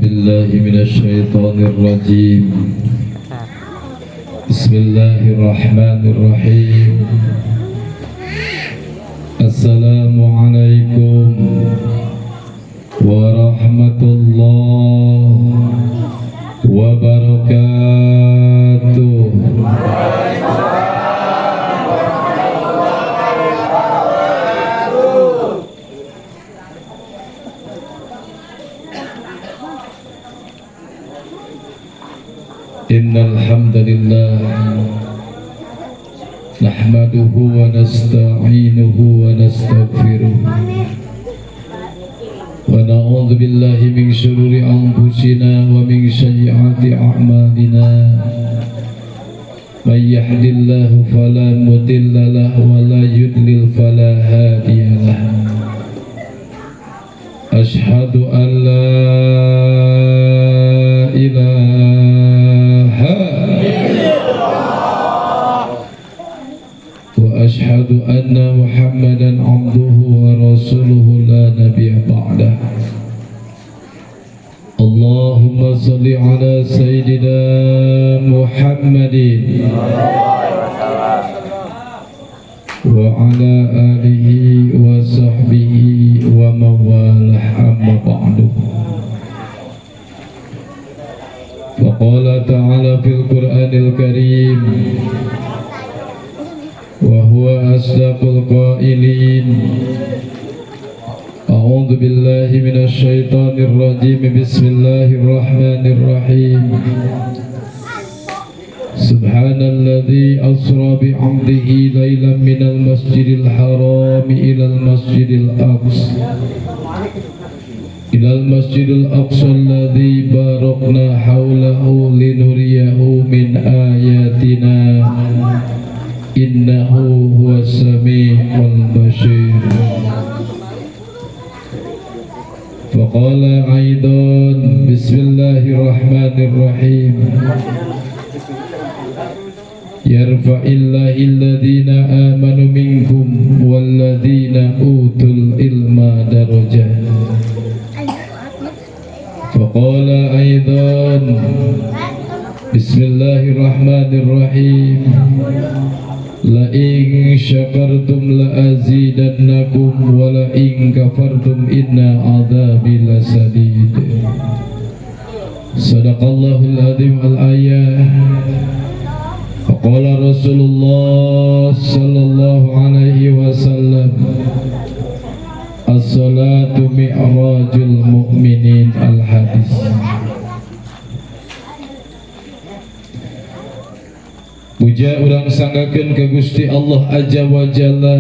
بالله من الشيطان الرجيم. بسم الله الرحمن الرحيم. السلام عليكم ورحمة الله وبركاته. إن الحمد لله نحمده ونستعينه ونستغفره ونعوذ بالله من شرور أنفسنا ومن سيئات أعمالنا. من يهد الله فلا مضل له ولا يضلل فلا هادي له. أشهد أن لا إله وأشهد أن محمدا عبده ورسوله لا نبي بعده. اللهم صل على سيدنا محمد وعلى آله وصحبه ومن والاه. أما بعد، فقال تعالى في القرآن الكريم وهو أصدق القائلين: أعوذ بالله من الشيطان الرجيم. بسم الله الرحمن الرحيم. سبحان الذي أسرى بعبده ليلا من المسجد الحرام إلى المسجد الأقصى إلى المسجد الأقصى الذي باركنا حوله لنريه من آياتنا إنه هو السميع البصير. فقال أيضا: بسم الله الرحمن الرحيم. يرفع الله الذين آمنوا منكم والذين أوتوا العلم درجات. فقال أيضا: بسم الله الرحمن الرحيم. لئن شكرتم لأزيدنكم ولئن كفرتم إن عذابي لشديد. صدق الله العظيم. الآية. فقال رسول الله صلى الله عليه وسلم: الصلاة معراج المؤمنين. الحديث. Puja urang sanggakeun ka Gusti Allah Azza wa Jalla.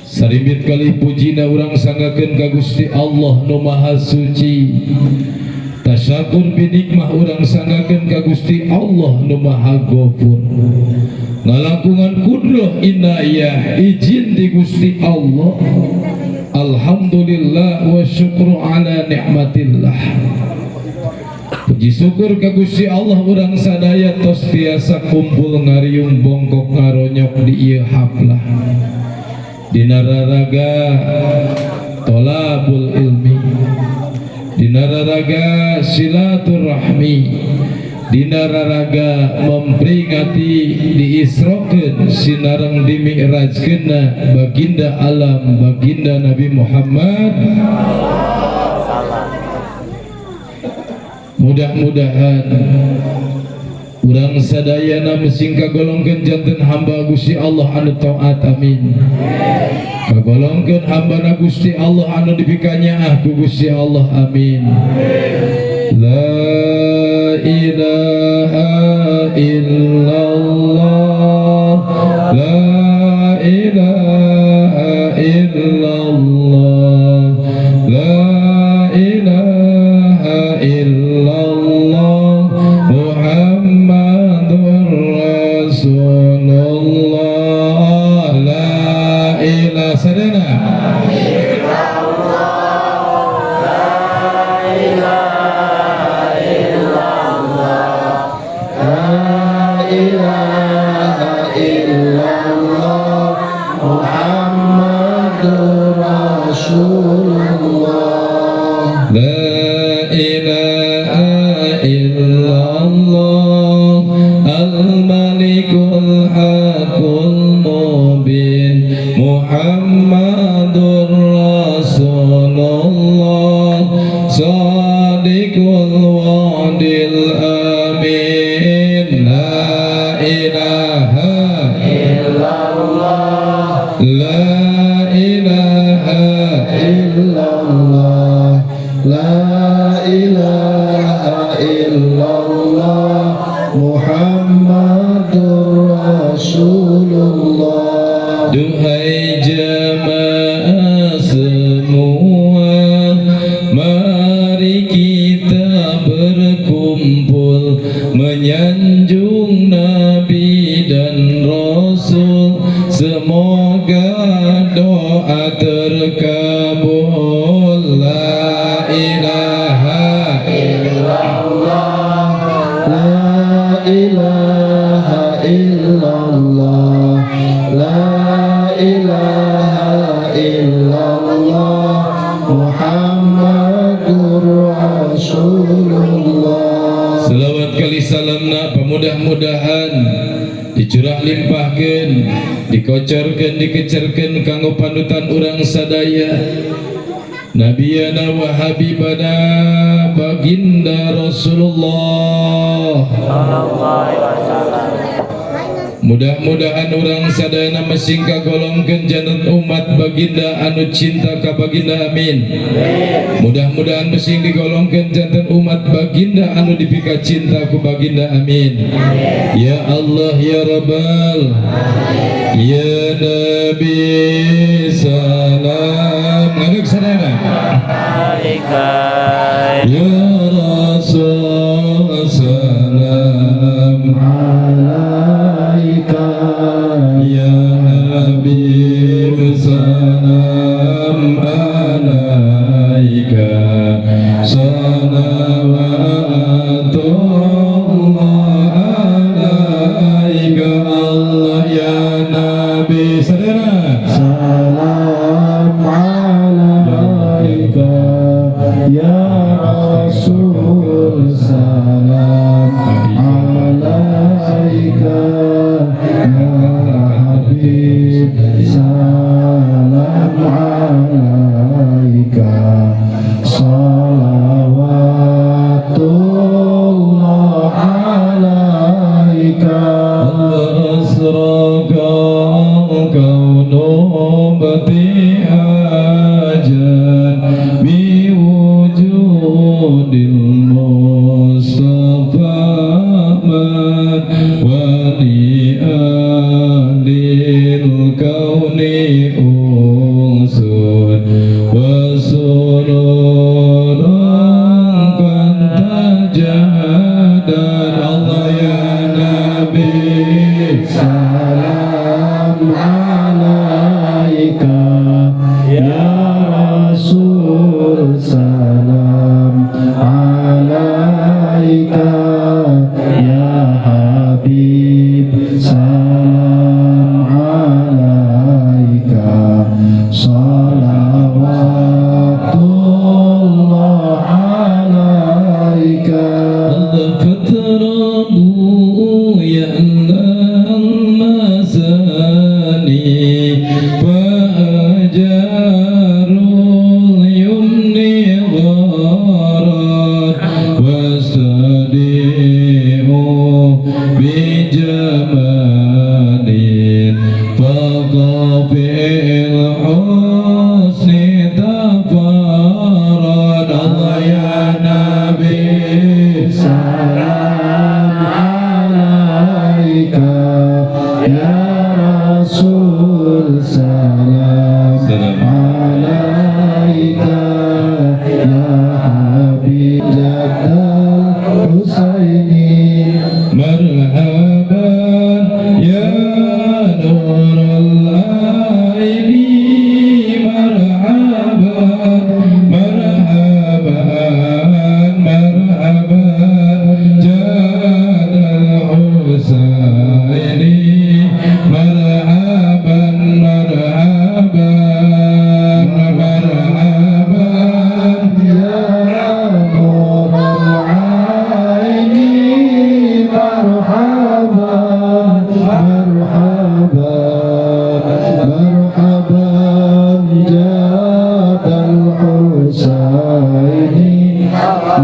Sarimbit kali pujina urang sanggakeun ka Gusti Allah nu Maha Suci. Tasyakur binikmah urang sanggakeun ka Gusti Allah nu Maha Ghafur. Ngalangkungan kudroh inayah izin di Gusti Allah. Alhamdulillah wa syukru ala nikmatillah. Puji syukur ka Gusti Allah urang sadaya tos tiasa kumpul ngariung bongkok ngaronyok di ieu haflah. Dina raraga tolabul ilmi, dina raraga silaturahmi, dina raraga memperingati diisrokeun sinareng dimi'rajkeunna baginda alam baginda Nabi Muhammad. Mudah-mudahan urang sadayana mesing kagolongkeun janten hamba Gusti Allah anu taat, amin. Kagolongkeun hamba Gusti Allah anu dipikanyaah ku Gusti Allah, amin. La ilaha illallah, la ilaha illallah, la ilaha illallah, Muhammadur Rasulullah. La ilaha sadana La ilaha illallah. Ilaha illallah al-malikul hakul mubin Muhammadur Rasulullah sadiqul wa'dil amin. La ilaha illallah. La ilaha illallah. La ilaha illallah Muhammadur Rasulullah. Duhai jamaah semua, mari kita berkumpul menyanjung Nabi dan Rasul. Semoga doa terkabul. La ilaha illallah. La ilaha illallah. La ilaha illallah Muhammadur Rasulullah. Salawat kali salamna pamudah-mudahan dicurah limpahkeun, dikocorkeun, dikecerkeun kanggo panutan urang sadaya, Nabiyana wa habibana baginda Rasulullah. Mudah-mudahan urang sadayana mesing kagolongkeun janten umat baginda anu cinta ka baginda, amin. Mudah-mudahan mesing digolongkeun janten umat baginda anu dipika cinta ku baginda, amin. Ya Allah, ya Rabbal, ya Nabi salam. Ngadeg sadayana. Ya Rasul salam alaika. Ya Habib salam alaika. Salawatullah alaika. Allah ya Nabi sadayana. Salam alaika ya Rasul, salam alaika ya Habib, salam alaika, salawatullah alaika. Allah asraka kaunu batihajan biwujudil Mustafa man wa li ahlil kauni unsun wa sururun kan tajadan. Allah ya Nabi. Salam alaika ya Rasul, salam.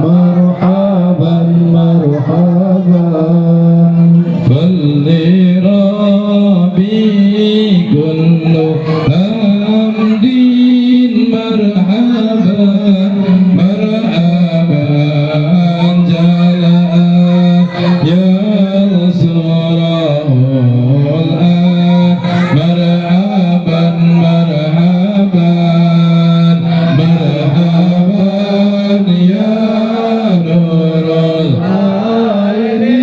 Marhaban marhaban. فلربي كل حمد مرحبا مرحبا جلاء ينصره الآن مرحبا مرحبا مرحبا يا نور. Aini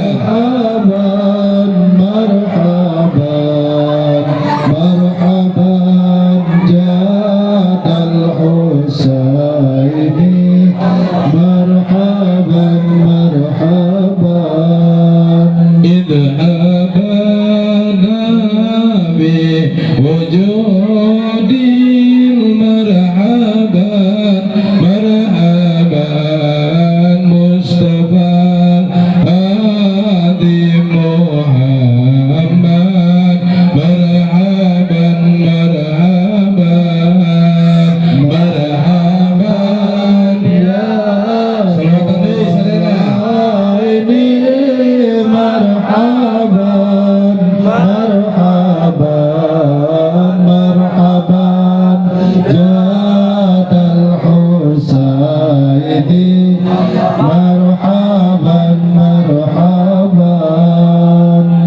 marhaban marhaban marhaban jadal Husaini marhaban marhaban. إذ أبانا بوجود مرحبا مرحبا مصطفى هادي محمد مرحبا مرحبا مرحبا Ya Salawatan deui sadayana. Aini marhaban marhaban marhaban jadal Husaini marhaban marhaban.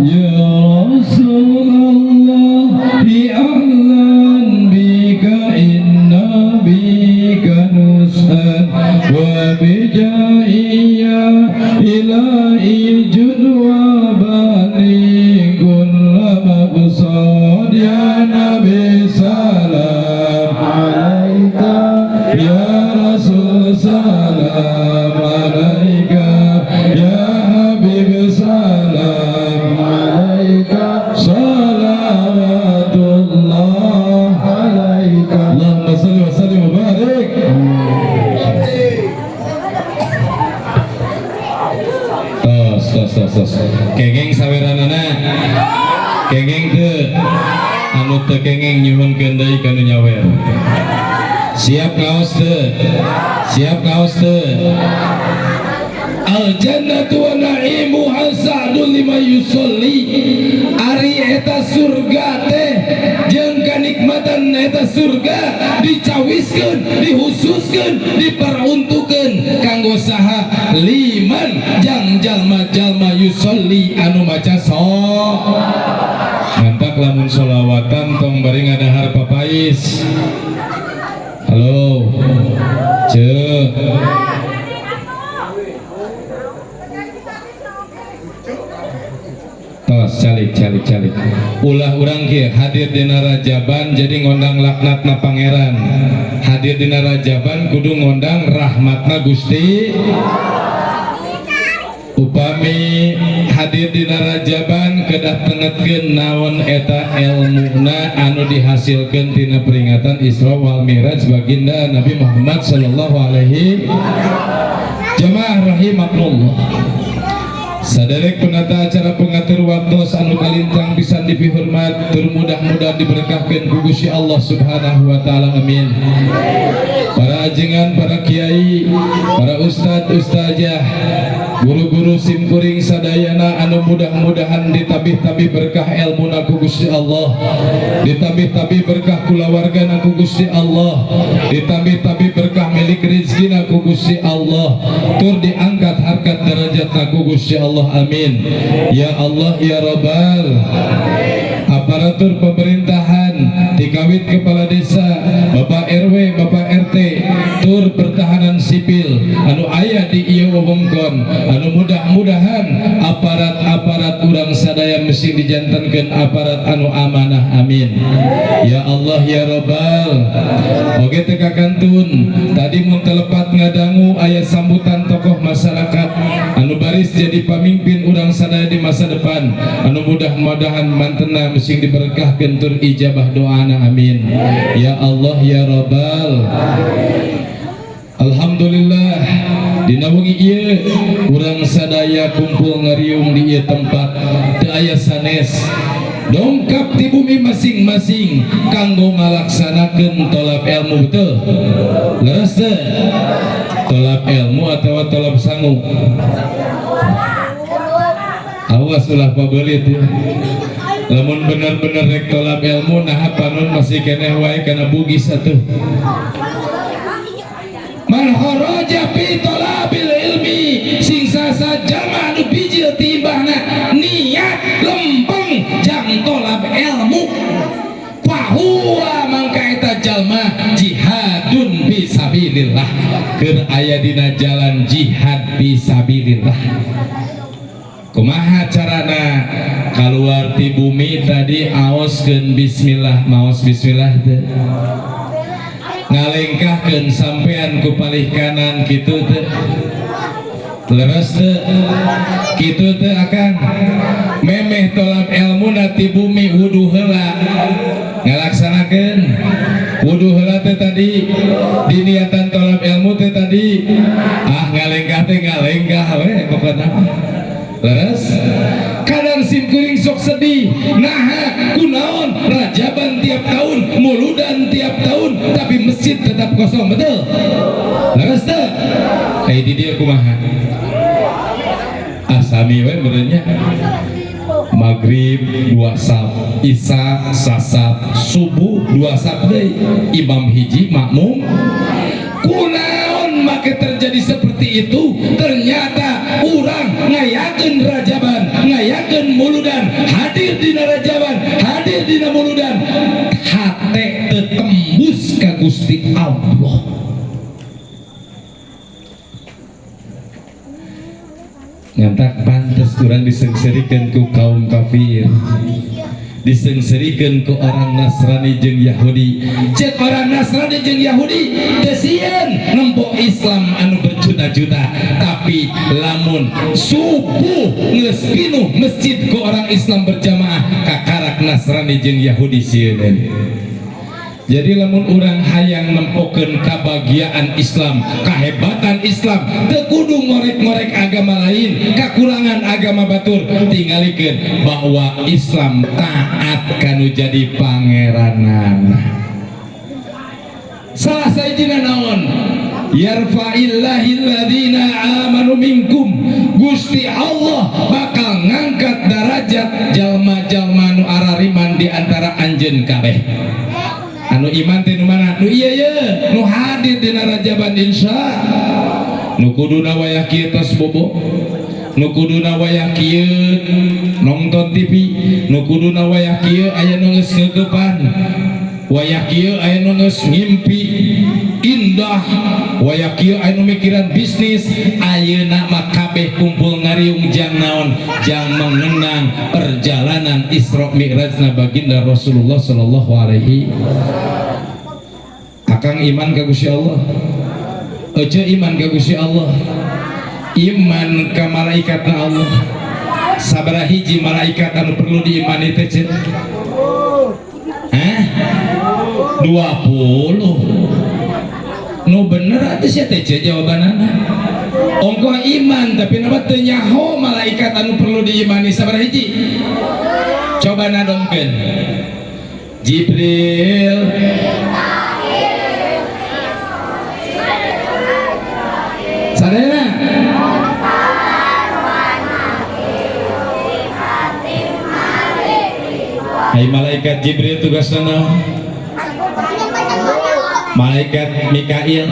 يا رسول الله أهلا بك إنا بك نسأل وبجاهي يا إلهي جد وبلغ كل مقصود. يا نبي سلام عليك يا رسول سلام عليك يا حبيب سلام عليك صلوات الله عليك. اللهم صل وسلم وبارك. Tos, tos, tos, tos. Kenging saweranana. Kenging teu? Anu teu kenging nyuhunkeun deui ka nu nyawer. Siap ngaos teu? Siap ngaos teu? Al jannatu wa na'imuha sa'dun liman yusolli. Ari eta surga teh jeung kanikmatan eta surga dicawiskeun, dihususkeun, diperuntukkeun kanggo saha? Liman jang jalma-jalma yusolli anu maca sok. Mantak lamun solawatan tong bari ngadahar papais. Halo. Cek. Tos calik calik calik. Ulah urang kieu hadir dina rajaban jadi ngondang laknatna pangeran. Hadir dina rajaban kudu ngondang rahmatna Gusti. Upami hadir dina rajaban kedah tengetkeun naon eta elmuna anu dihasilkeun tina peringatan Isra wal Mi'raj baginda Nabi Muhammad sallallahu alaihi. Jamaah rahimakumullah. Saderek penata acara pengatur waktos anu kalintang pisan dipihormat tur mudah-mudahan diberkahkeun ku Gusti Allah Subhanahu wa taala, amin. Para ajengan, para kiai, para ustad, ustazah, guru-guru simkuring sadayana anu mudah-mudahan ditabih-tabih berkah ilmuna ku Gusti Allah, ditabih-tabih berkah kulawargana ku Gusti Allah, ditabih-tabih berkah milik rezekina ku Gusti Allah, tur diangkat harkat derajatna ku Gusti Allah, amin. Ya Allah ya Rabbal. Aparatur pemerintahan dikawit kepala desa, Bapak RW, Bapak RT, tur pertahanan sipil anu aya di ieu wewengkon anu mudah-mudahan aparat-aparat urang sadaya mesti dijantankeun aparat anu amanah, amin. Ya Allah ya Rabbal. Oge teu kakantun tadi mun telepat ngadangu aya sambutan tokoh masyarakat anu baris jadi pamimpin urang sadaya di masa depan anu mudah-mudahan mantena mesti diberkahkeun tur ijabah doana, amin. Ya Allah ya Rabbal. Alhamdulillah dina wengi ieu urang sadaya kumpul ngariung di ieu tempat teu aya sanes. Dongkap di bumi masing-masing kanggo ngalaksanakeun tolab ilmu, betul? Leres teu? Tolab ilmu atau tolab sangu? Awas ulah pabelit ya. Lamun bener-bener rek tolab ilmu, nah, panon masih keneh wae kana Bugis atuh. Man kharaja fi tolabil ilmi, sing sasa jalma anu bijil tibahna niat lempeng jang tolab ilmu, fahuwa, mangka eta jalma, jihadun fi sabilillah, keur aya dina jalan jihad fi sabilillah. Kumaha carana? Keluar ti bumi tadi aoskeun bismillah. Maos bismillah teu? Ngalengkahkeun sampean ku palih kanan, kitu teu? Leres teu? Kitu teu akang? Memeh tolab ilmu ti bumi, wudu heula. Ngalaksanakeun wudu heula teh tadi? Diniatan tolab ilmu teh tadi? Ah, ngalengkah teh ngalengkah we pokokna. Leres? Kadang sim kuring sok sedih. Nah, kunaon rajaban tiap tahun, muludan tiap tahun, tapi masjid tetap kosong, betul? Leres teu? Kayak di dia kumaha? Ah, sami we benernya. Maghrib dua saf, isya sasaf, subuh dua saf deui, imam hiji, makmum. Kunaon make terjadi seperti itu? Ternyata urang ngayakeun rajaban, ngayakeun muludan, hadir dina rajaban, hadir dina muludan, hate teu tembus ka Gusti Allah. Ngantak pantes kurang disengserikan ku kaum kafir, disengserikan ku orang Nasrani jeung Yahudi. Cek orang Nasrani jeung Yahudi, teu sieun nempo Islam anu berjuta-juta, tapi lamun subuh geus pinuh masjid ku orang Islam berjamaah, kakarak Nasrani jeung Yahudi sieun. Jadi lamun urang hayang nempokeun kabahagiaan Islam, kahebatan Islam, teu kudu ngorek-ngorek agama lain, kekurangan agama batur, tinggalikeun bahwa Islam taat kanu jadi pangeranana. Salah sahijina naon? Yarfa'illahilladzina amanu minkum. Gusti Allah bakal ngangkat darajat jalma-jalma nu arariman di antara anjeun kabeh. Anu iman teh nu mana? Nu ieu ye, nu hadir dina rajaban, insya. Nu kuduna wayah kieu tos bobo, nu kuduna wayah kieu nonton TV, nu kuduna wayah kieu aya nu geus ngeukepan, wayah kieu aya nu geus ngimpi indah, wayah kieu aya nu mikiran bisnis. Ayeuna mah kabeh kumpul ngariung jang naon? Jang mengenang perjalanan Isra Mi'rajna baginda Rasulullah sallallahu alaihi. Akang iman ka Gusti Allah? Ece iman ka Gusti Allah? Iman ka malaikatna Allah? Sabaraha hiji malaikat anu perlu diimani teh, Ce? Hah? 20. Nu bener atuh sia teh, Ce, jawabanana. Ongkoh iman tapi napa teu nyaho malaikat anu perlu diimani sabaraha hiji? Coba nadongkeun. Jibril. Sadayana. Hai, malaikat Jibril tugasna naon? Malaikat Mikail?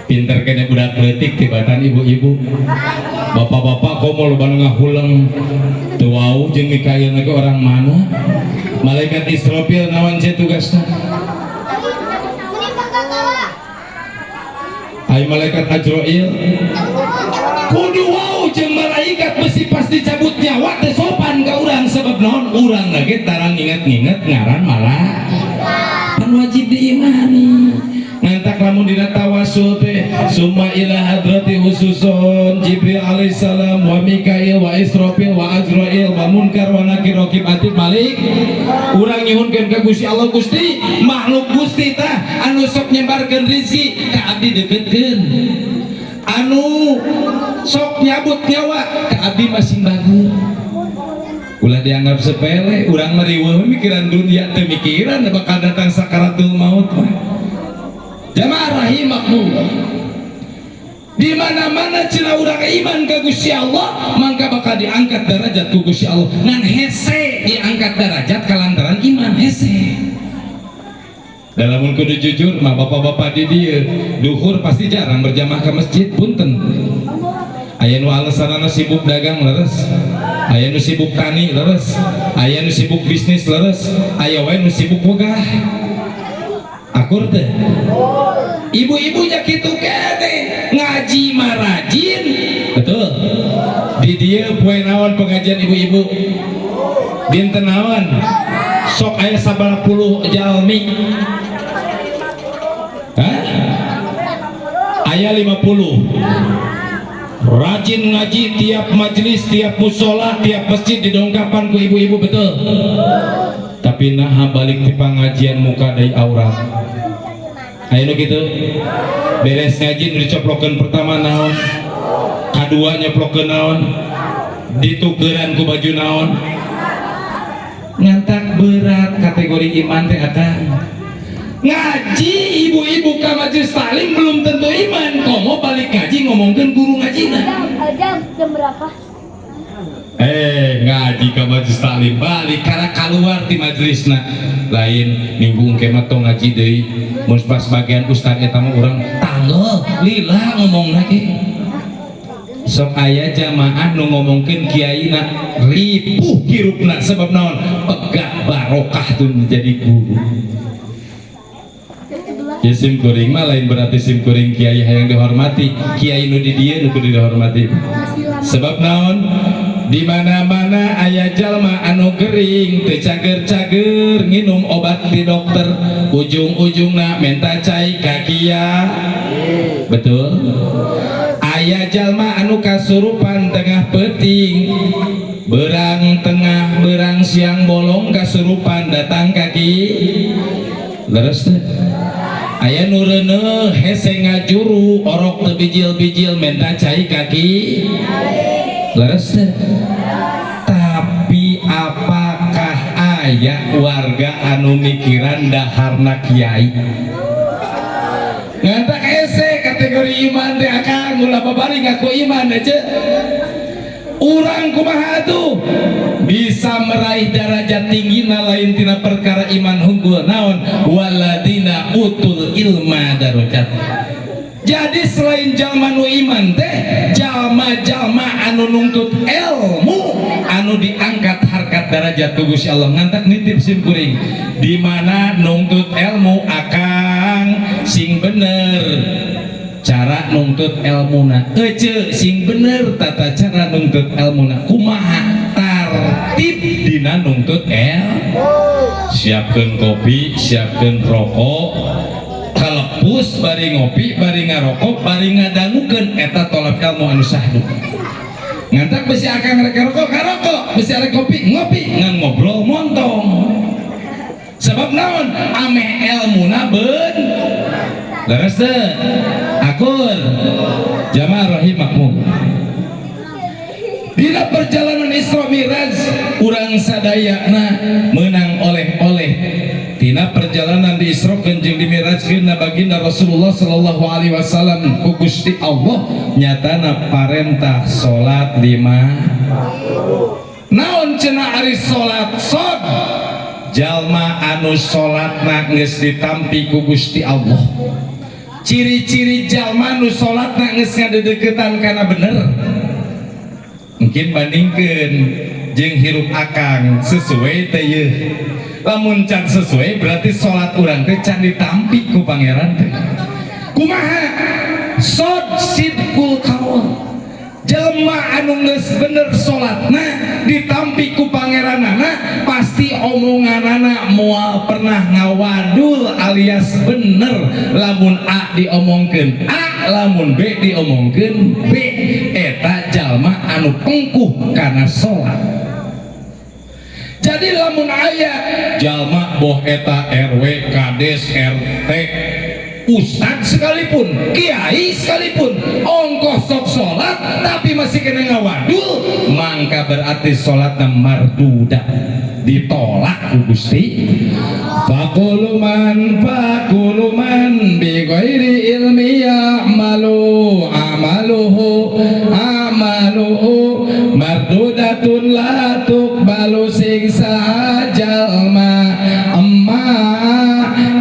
Pinter kene budak leutik tibatan ibu-ibu. Bapak-bapak komo loba nu ngahuleng. Teu wau jeung Mikail ge orang mana? Malaikat Israfil naon, ce, tugasna? Ai malaikat Azrail? Kudu wau jeung malaikat, besi pas dicabut nyawa teh sopan ka urang. Sebab naon? Urang lagi tarang nginget-nginget ngaran malah kan wajib diimani. Ngantak lamun dina tawasul teh, summa ila hadrati khususon Jibril alaihissalam wa Mikail wa Israfil wa Azrail wa Munkar wa Nakir Raqib Atid Malik. Urang nyuhunkeun ka Gusti Allah, Gusti, makhluk Gusti tah anu sok nyebarkeun rezeki ka abdi deketkeun, anu sok nyabut nyawa ka abdi masing bagus. Ulah dianggap sepele, urang mah riweuh mikiran dunia teu mikiran bakal datang sakaratul maut mah. Jamaah rahimakumullah. Di mana-mana cenah urang iman ka Gusti Allah, mangka bakal diangkat derajat ku Gusti Allah. Ngan hese diangkat derajat kalantaran iman hese. Dalam kudu jujur mah, bapak-bapak di dieu duhur pasti jarang berjamaah ke masjid, punten. Aya nu alasanana sibuk dagang, leres. Aya nu sibuk tani, leres. Aya nu sibuk bisnis, leres. Aya wae nu sibuk wegah. Akur teh? Ibu-ibunya kitu kene, ngaji mah rajin, betul. Di dieu poe naon pengajian ibu-ibu? Dinten naon? Sok aya sabaraha puluh jalmi? Hah? Aya 50. Rajin ngaji tiap majelis, tiap musola, tiap masjid didongkapan ku ibu-ibu, betul. Tapi nah, balik di pengajian muka dari aurat. Ayo nu gitu, beres ngaji nu dicoplokeun pertama naon? Kadua nyoplokeun naon? Ditukeran ku baju naon? Ngantak berat kategori iman teh akan ngaji. Ibu-ibu ke majelis taklim belum tentu iman, komo balik ngaji ngomongkeun guru ngajina. Jam, jam, jam berapa? Eh, ngaji ke majelis taklim, balik karena keluar di majelisna lain, minggu engke mah tong ngaji deui, mun pas bagian ustad eta mah urang tanggal lila ngomong lagi. Sok aya jamaah nu ngomongkeun kiaina, ripuh hirupna. Sebab naon? Pegah barokah tuh menjadi guru. Jam 11. Ya, sim kuring mah lain berarti sim kuring kiai hayang dihormati, kiai nu di dieu nu kudu dihormati. Masih lama. Sebab naon? Di mana-mana aya jalma anu gering teu cager-cager, nginum obat di dokter, ujung-ujungna menta cai ka kiai, betul. Aya jalma anu kasurupan tengah peuting, berang tengah berang siang bolong kasurupan, datang ka kiai, leres teh? Aya nu reuneuh hese ngajuru, orok teu bijil-bijil, menta cai ka kiai, leres teh? Tapi apakah aya warga anu mikiran daharna kiai? Ngantak hese kategori iman teh akang. Ulah babari ngaku iman aja. Urang kumaha tuh bisa meraih derajat tinggi na lain tina perkara iman hungkul? Naon? Waladina utul ilma darajat. Jadi selain jalma nu iman teh, jalma-jalma anu nungtut ilmu anu diangkat harkat derajat ku Gusti Allah. Ngantak nitip sim kuring, di mana nungtut ilmu akang sing bener cara nungtut ilmuna, ece sing bener tata cara nungtut ilmuna kumaha, tartib dina nungtut el. Siapkan kopi, siapkan rokok, kalepus bari ngopi, bari ngarokok, bari ngadangukeun, eta tolab ilmu anu sahdu. Ngantak besi akang rek rokok ngarokok, besi arek kopi ngopi, ngan ngobrol montong. Sebab naon? Ameh ilmuna ben leres teu? Akur? Jamaah rahimakumullah, dina perjalanan Isra Miraj urang sadayana menang oleh-oleh tina perjalanan di Isra jeung di Mirajkeun baginda Rasulullah sallallahu alaihi wasallam ku Gusti Allah, nyatana parentah salat lima. Naon cenah ari salat? Sod jalma anu salatna geus ditampi ku Gusti Allah. Ciri-ciri jalma nu salatna geus ngadedeketan kana bener, mungkin bandingkeun jeung hirup akang, sesuai teh yeuh? Lamun can sesuai, berarti salat urang teh can ditampi ku Pangeran teh. Kumaha? Sod sidqul qaul. Jelema anu geus bener salatna ditampi ku Pangeranana, pasti omonganana moal pernah ngawadul alias bener. Lamun A diomongkeun A, lamun B diomongkeun B. Eta jalma anu pengkuh kana salat. Jadi lamun aya jalma, boh eta RW, Kades, RT, Ustad sekalipun, kiai sekalipun, ongkoh sok sholat tapi masih kena ngawadul, mangka berarti sholatna marduda, ditolak ku Gusti. Fakulu man fakulu man bi ghairi ilmi ya'malu amaluhu amaluhu mardudatun la tuqbalu. Sing jalma emma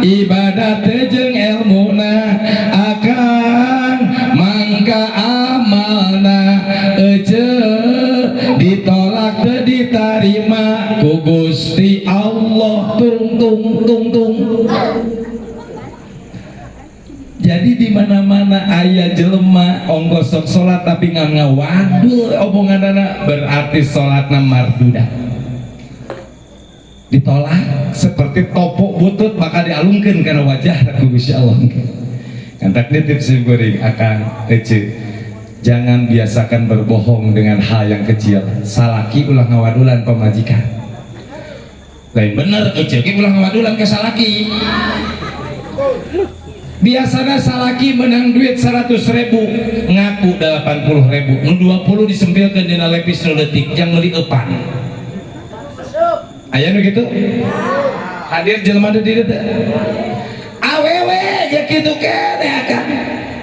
ibadat jeung ilmuna akan mangka amalna ece ditolak teu ditarima ku Gusti Allah. Tung tung tung tung. Jadi di mana-mana aya jelema ongkoh sok salat tapi nggak ngawadul omongan, berarti salatna marduda, ditolak seperti topok butut bakal dialungkan karena wajah ku Gusti Allah. Kantak nitip sim kuring, akang, ece, jangan biasakan berbohong dengan hal yang kecil. Salaki ulah ngawadulan pamajikan. Lain bener, ece ge ulah ngawadulan ke salaki. Biasanya salaki menang duit 100 ribu, ngaku 80 ribu, nu 20 disempilkan dina lepis nu leutik jang meuli eupan. Aya nu gitu hadir jelema di dieu teh. Awewe ya kitu keneh, akang.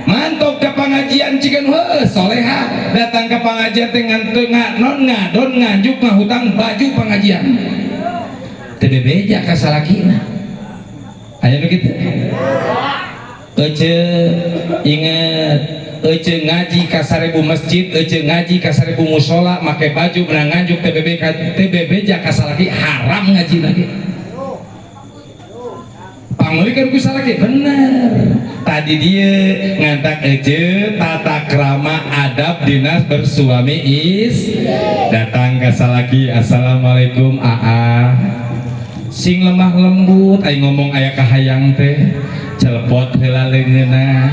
Mantok ke pengajian cikan heuh soleha, datang ke pengajian teh ngantuk non ngadon nganjuk ngahutang baju pengajian, teu bebeja ka salakina. Aya nu kitu. Ece, inget, ece ngaji ka 1000 masjid, ece ngaji ka 1000 musola make baju menang nganjuk TBB TBB ka salaki, haram ngaji lagi. Pangmeulikeun ku salaki bener tadi dia ngantak. Ece, tata krama adab dinas bersuami is datang ke salaki, "Assalamualaikum, aa." Sing lemah lembut aing ngomong aya kahayang teh, celepot heula leungeunna,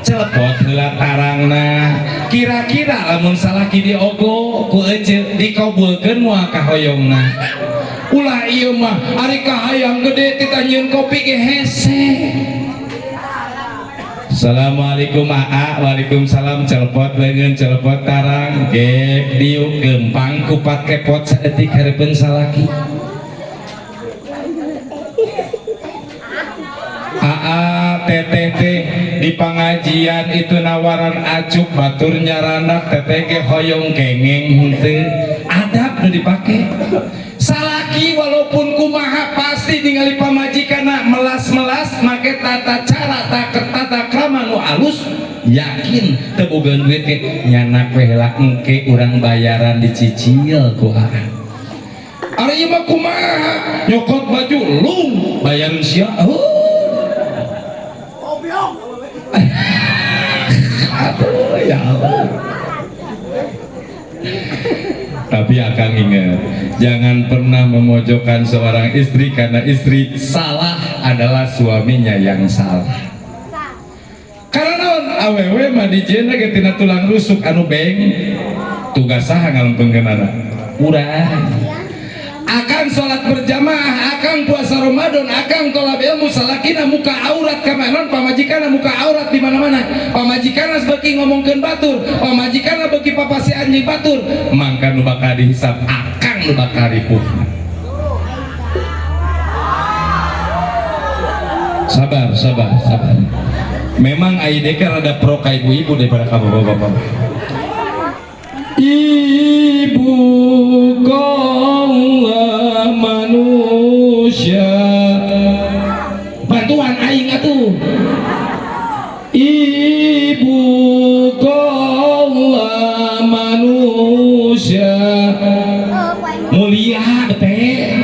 celepot heula tarangna. Kira-kira lamun salaki diogo ku ece dikabulkeun moal kahoyongna? Ulah ieu mah, ari kahayang gede titah nyieun kopi ge hese. "Assalamualaikum, aa." "Waalaikumsalam." Celepot leungeun, celepot tarang, gek diuk gempang kupat kepot saeutik hareupeun salaki. "Aa, teteh teh di pengajian itu nawaran acuk, batur nyaranak, teteh ge hoyong, kengeng henteu?" Adab nu dipake. Salaki walaupun kumaha pasti ningali pamajikanna melas-melas make tata cara tak tata krama nu alus, yakin teu boga duit ge nyanak we heula, engke urang bayaran dicicil ku aa. Ari ieu mah kumaha, nyokot baju lung, bayaran sia. Oh. Aduh, ya Allah. Tapi akang ingat, jangan pernah memojokkan seorang istri karena istri salah adalah suaminya yang salah. Karena naon, awewe mah dijieunna ge tina tulang rusuk anu beng. Tugas saha ngalempengkeunana? Urang. Akang sholat berjamaah, akang puasa Ramadan, akang tolab ilmu, salakina muka aurat ka mana, pamajikanna muka aurat di mana-mana. Pamajikanna beuki ngomongkeun batur, pamajikanna beuki papasian jeung batur, mangka nu bakal dihisab akang, nu bakal ripuh. Sabar, sabar, sabar. Memang AIDK rada pro ka ibu-ibu daripada ka bapak-bapak. Ibu kaulah manusia. Bantuan aing atuh. Ibu kaulah manusia mulia teh,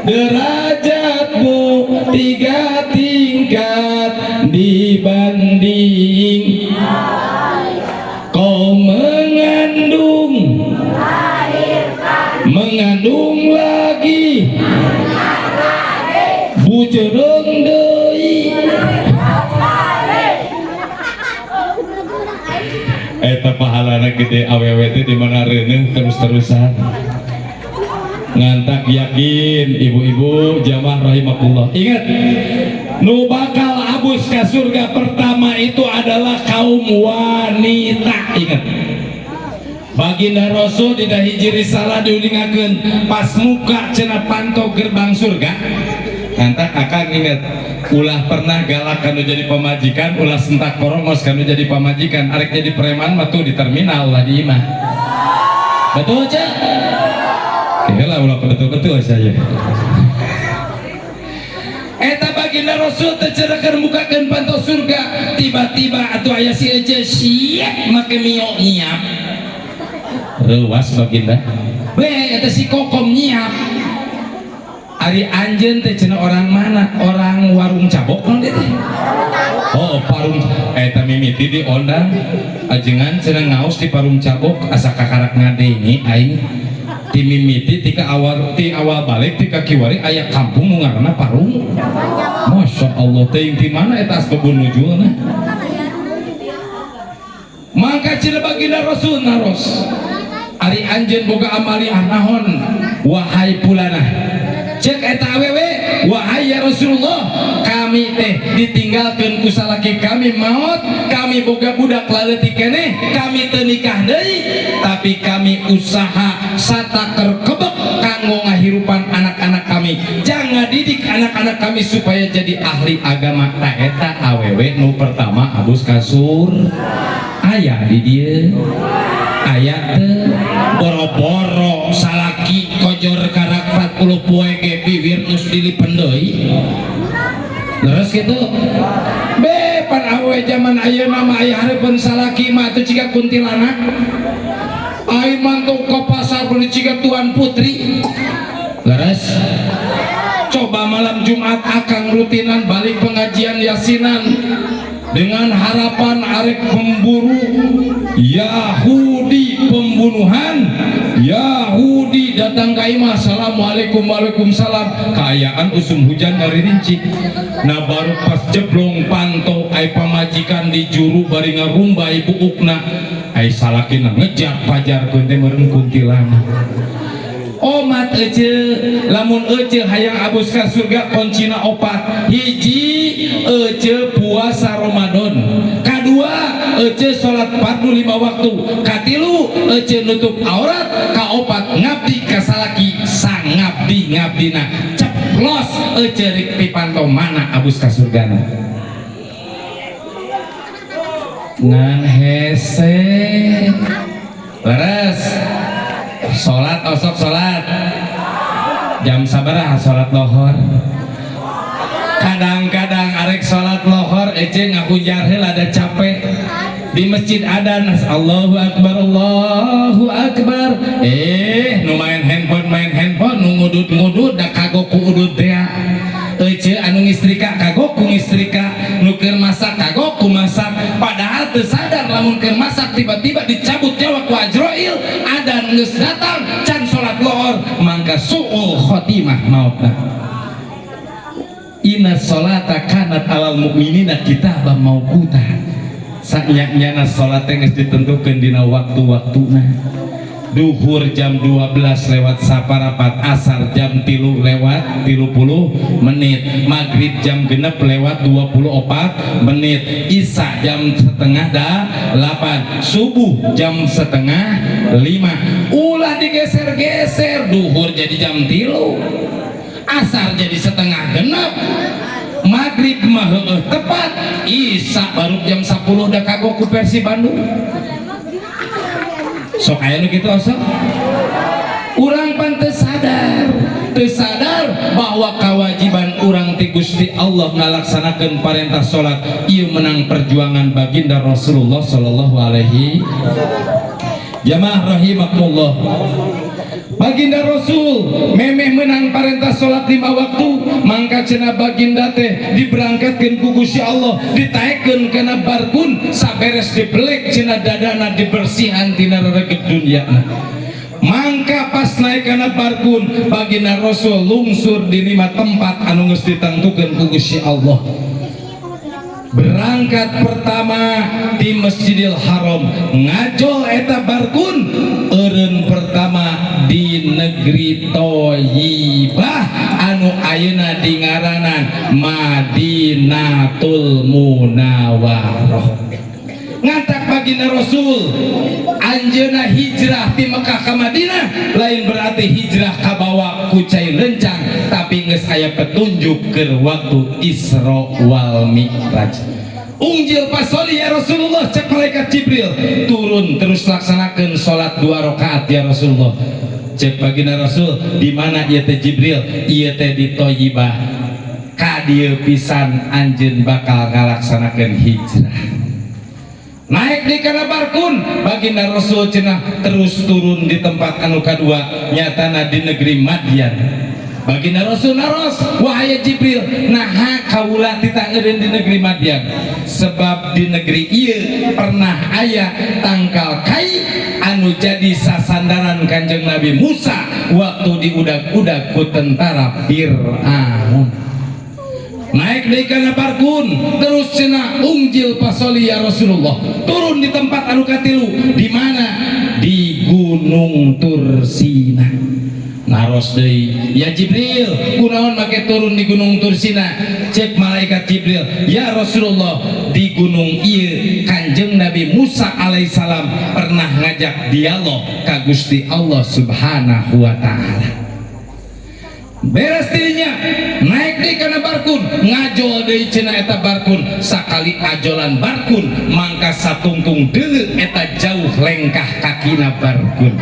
derajatmu tiga tingkat dibanding kau mengandung, mengandung lagi, bucereung deui. Eta pahalana gede awewe teh di mana reuneuh terus-terusan. Ngantak yakin, ibu-ibu jamaah rahimakumullah, ingat nu bakal Abus ka surga pertama itu adalah kaum wanita. Ingat, Baginda Rasul dina hiji risalah diuningakeun, pas muka cenah panto gerbang surga. Ngantak akang inget, ulah pernah galak kanu jadi pamajikan, ulah sentak porongos kanu jadi pamajikan. Arek jadi preman mah tuh di terminal lah, di imah. Betul, Cak? Oke lah, ulah betul-betul saja. Eta Baginda Rasul teh cenah keur mukakeun panto surga, tiba-tiba atuh aya si Ece siap make mio nyiap. Reuwas baginda. Be, eta si Kokom nyiap. Ari anjeun teh cenah orang mana? Orang Warung Cabok non teh? Oh, Parung. Eta mimiti diondang, ajengan cenah ngaos di Parung Cabok, asa kakarak ngadenge aing. Ti mimiti ti ka awal, ti awal balik ti ka kiwari aya kampung nu ngaranna Parung. Masya Allah, teuing ti mana eta asbabun nuzulna. Maka cenah baginda Rasul naros, "Ari anjeun boga amaliah naon, wahai pulana?" Cek eta awewe, "Wahai ya Rasulullah, kami teh ditinggalkeun ku salaki kami maot, kami boga budak laleutik keneh, kami teu nikah deui, tapi kami usaha sataker kebek kanggo ngahirupan anak-anak kami, jangan didik anak-anak kami supaya jadi ahli agama." Tah, eta awewe nu pertama abus ka surga. Aya di dieu? Aya teu? Boro-boro salaki kojor karak 40 poe ge bibir geus dilipen deui. Leres gitu be pan awewe zaman ayeuna mah, aya hareupeun salaki mah atuh ciga kuntilanak. Ai mantu ke pasar beli ciga tuan putri. Leres? Coba malam Jumat akang rutinan balik pengajian yasinan dengan harapan arek memburu Yahudi pembunuhan. Yahudi datang ke imah, "Assalamualaikum." "Waalaikumsalam." Kaayaan usum hujan ngaririnci. Nah, baru pas jeblong panto, ai pamajikan di juru bari ngarumbay buukna, ai salakina ngejar pajar teh meureun kuntilanak. Omat ece, lamun ece hayang abus ka surga, kuncina opat. Hiji, ece puasa Ramadan. Kadua, ece salat fardu 5 waktu. Katilu, ece nutup aurat. Kaopat, ngabdi ka salaki sangabdi ngabdina. Ceplos ece rik pipanto mana abus ka surgana. Ngan hese. Leres? Salat osok, salat jam sabaraha salat lohor? Kadang-kadang arek salat lohor ece ngahujar heula, ada capek. Di masjid adan, "Allahu akbar, Allahu akbar." Eh, nu main handphone main handphone, nu ngudut ngudut, da kagok ku udut teh. Ece anu ngistrika kagok ku ngistrika, nu keur masak kagok ku masak, padahal teu sadar lamun keur masak tiba-tiba dicabut nyawa ku Ajroil. Adan geus datang can salat lohor, mangka suul khotimah mautna. Inna sholata kanat alal mukminina kitaban mauquta. Saknya-nyana salat teh geus ditentukeun dina waktu-waktuna. Duhur jam 12 lewat saparapat, asar jam 3 lewat 30 menit, maghrib jam 6 lewat 24 menit, isya jam setengah 8, subuh jam 4.30. Ulah digeser-geser, duhur jadi jam 3, asar jadi 5.30, maghrib mah heueuh tepat, isya baru jam 10, da kagok ku Persib Bandung. Sok aya nu kitu osok. Urang pan teu sadar, teu sadar bahwa kewajiban urang ti Gusti Allah ngalaksanakeun perintah salat ieu menang perjuangan baginda Rasulullah sallallahu alaihi. Jamaah rahimakumullah, baginda Rasul memeh menang perintah salat 5 waktu, mangka cenah baginda teh diberangkatkeun ku Gusti Allah, ditaekkeun kana barkun, saberes dibelek cenah dadana, dibersihan tina rereget dunyana. Mangka pas naik kana barkun, baginda Rasul lungsur di 5 tempat anu geus ditentukeun ku Gusti Allah. Berangkat pertama di Masjidil Haram, ngajol eta barkun, eureun pertama di negeri Thaibah anu Ayeuna dingaranan Madinatul Munawwarah. Ngatak baginda Rasul anjeunna hijrah ti Mekah ka Madinah lain berarti hijrah kabawa ku cai lencang, tapi geus aya petunjuk keur waktu Isra wal Mi'raj. Ungjil fasholli ya Rasulullah, cek malaikat Jibril, turun terus laksanakan sholat dua rakaat ya Rasulullah. Cek baginda Rasul, di mana ieu teh Jibril? Ieu teh di Thayyibah. Ka dieu pisan anjeun bakal ngalaksanakeun hijrah. Naik di kana barkun, baginda Rasul cenah terus turun di tempat anu kadua, nyatana di negeri Madian. Baginda Rasul naros, wahai Jibril, naha kaula titah eureun di negeri Madian? Sebab di negeri ieu pernah aya tangkal kai anu jadi sasandaran Kanjeng Nabi Musa waktu diudag-udag ku tentara Fir'aun. Naik di kana barkun terus cenah, ungjil fasholli ya Rasulullah, turun di tempat anu katilu. Di mana? Di Gunung Tursina. Naros deui, ya Jibril, kunaon make turun di Gunung Tursina? Cek malaikat Jibril, ya Rasulullah, di gunung ieu Kanjeng Nabi Musa alaihissalam pernah ngajak dialog ka Gusti Allah Subhanahu wa Ta'ala. Beres dirinya naik di kana barkun, ngajol deui cenah eta barkun. Sakali ajolan barkun mangka satungtung deuleu eta jauh lengkah kakina barkun.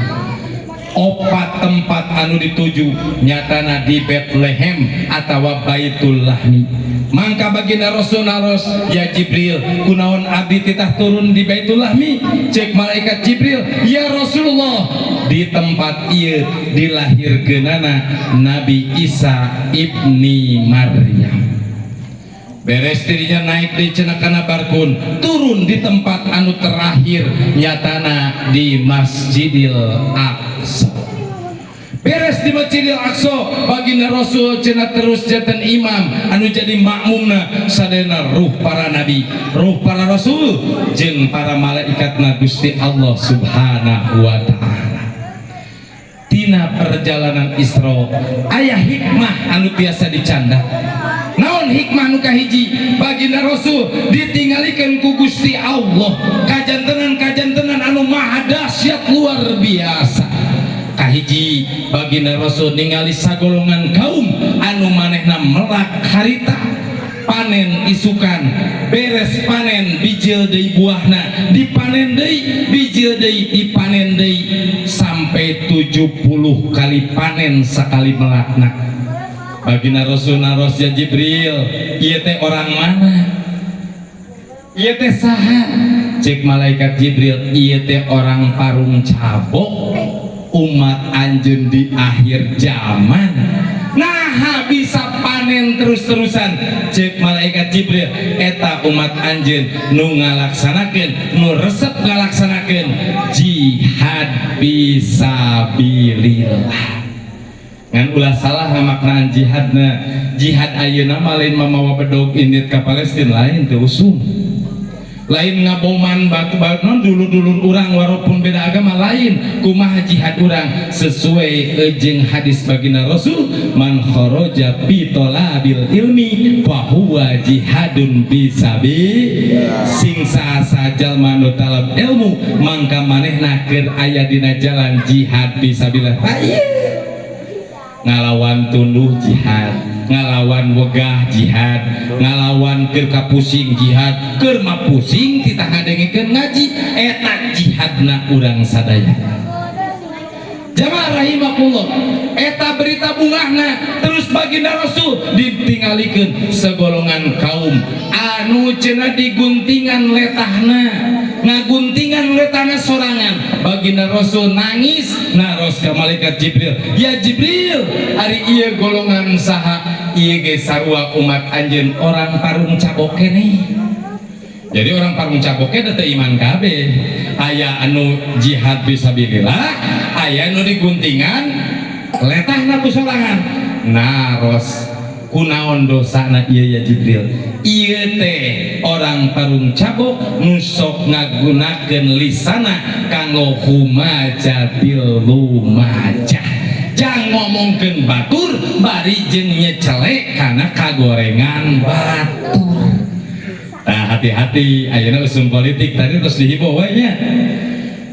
Opat tempat anu dituju nyatana di Bethlehem atau Baitul Lahmi. Mangka baginda Rasul naros, ya Jibril, kunaon abdi titah turun di Baitul Lahmi? Cek malaikat Jibril, ya Rasulullah, di tempat ieu dilahirkeunana Nabi Isa ibni Maryam. Beres dirinya naik di cenah kana barkun, turun di tempat anu terakhir, nyatana di Masjidil Aqsa. Beres di Masjidil Aqsa, baginda Rasul cenah terus janten imam anu jadi makmumna sadayana ruh para nabi, ruh para rasul jeung para malaikatna Gusti Allah Subhanahu wa Ta'ala. Tina perjalanan Isra aya hikmah anu biasa dicanda. Naon hikmah nu kahiji? Baginda Rasul ditinggalikeun ku Gusti Allah kajantenan-kajantenan anu maha dahsyat luar biasa. Kahiji, baginda Rasul ningali sagolongan kaum anu manehna melak harita, panen isukan, beres panen bijil deui buahna, dipanen deui, bijil deui, dipanen deui, sampai 70 kali panen sekali melakna. Baginda Rasul naros, ya Jibril, ieu teh orang mana, ieu teh saha? Cek malaikat Jibril, ieu teh orang Parung Cabok, umat anjeun di akhir zaman. Nah, bisa panen terus-terusan? Cek malaikat Jibril, eta umat anjeun nu ngalaksanakeun, nu resep ngalaksanakeun jihad fisabilillah. Ngan ulah salah ngamaknaan jihadna. Jihad ayeuna mah lain mamawa bedog indit ka Palestina, lain, teu usum. Lain ngaboman batu batu non dulur-dulur urang walaupun beda agama, lain. Kumaha jihad urang? Sesuai jeung hadis baginda Rasul, man kharaja fi tholabil ilmi fahuwa jihadun fisabi. Sing saha jalma nu talab ilmu mangka manehna keur aya dina jalan jihad fisabilillah. Ngalawan tunduh jihad, ngalawan wegah jihad, ngalawan keur kapusing jihad, keur mapusing titah ngadengekeun ngaji, eta jihadna urang sadaya. Jamaah rahimakumullah, eta berita bungahna. Terus baginda Rasul ditinggalikeun segolongan kaum anu cenah diguntingan letahna, ngaguntingan letahna sorangan. Baginda Rasul nangis, naros ka malaikat Jibril, ya Jibril, ari ieu golongan saha? Ieu ge sarua umat anjeun, orang Parung Cabok keneh. Jadi orang Parung Cabok teh teu iman kabeh. Aya anu jihad fisabilillah, aya anu diguntingan letahna ku sorangan. Naros, kunaon dosana ieu ya Jibril? Ieu teh orang Parung Cabok nu sok ngagunakeun lisana kanggo humajatil lumajah. Jangan ngomongkeun batur bari jeung nyecelek kana kagorengan batur. Nah, hati-hati ayeuna usum politik tadi terus dihimbau we nya.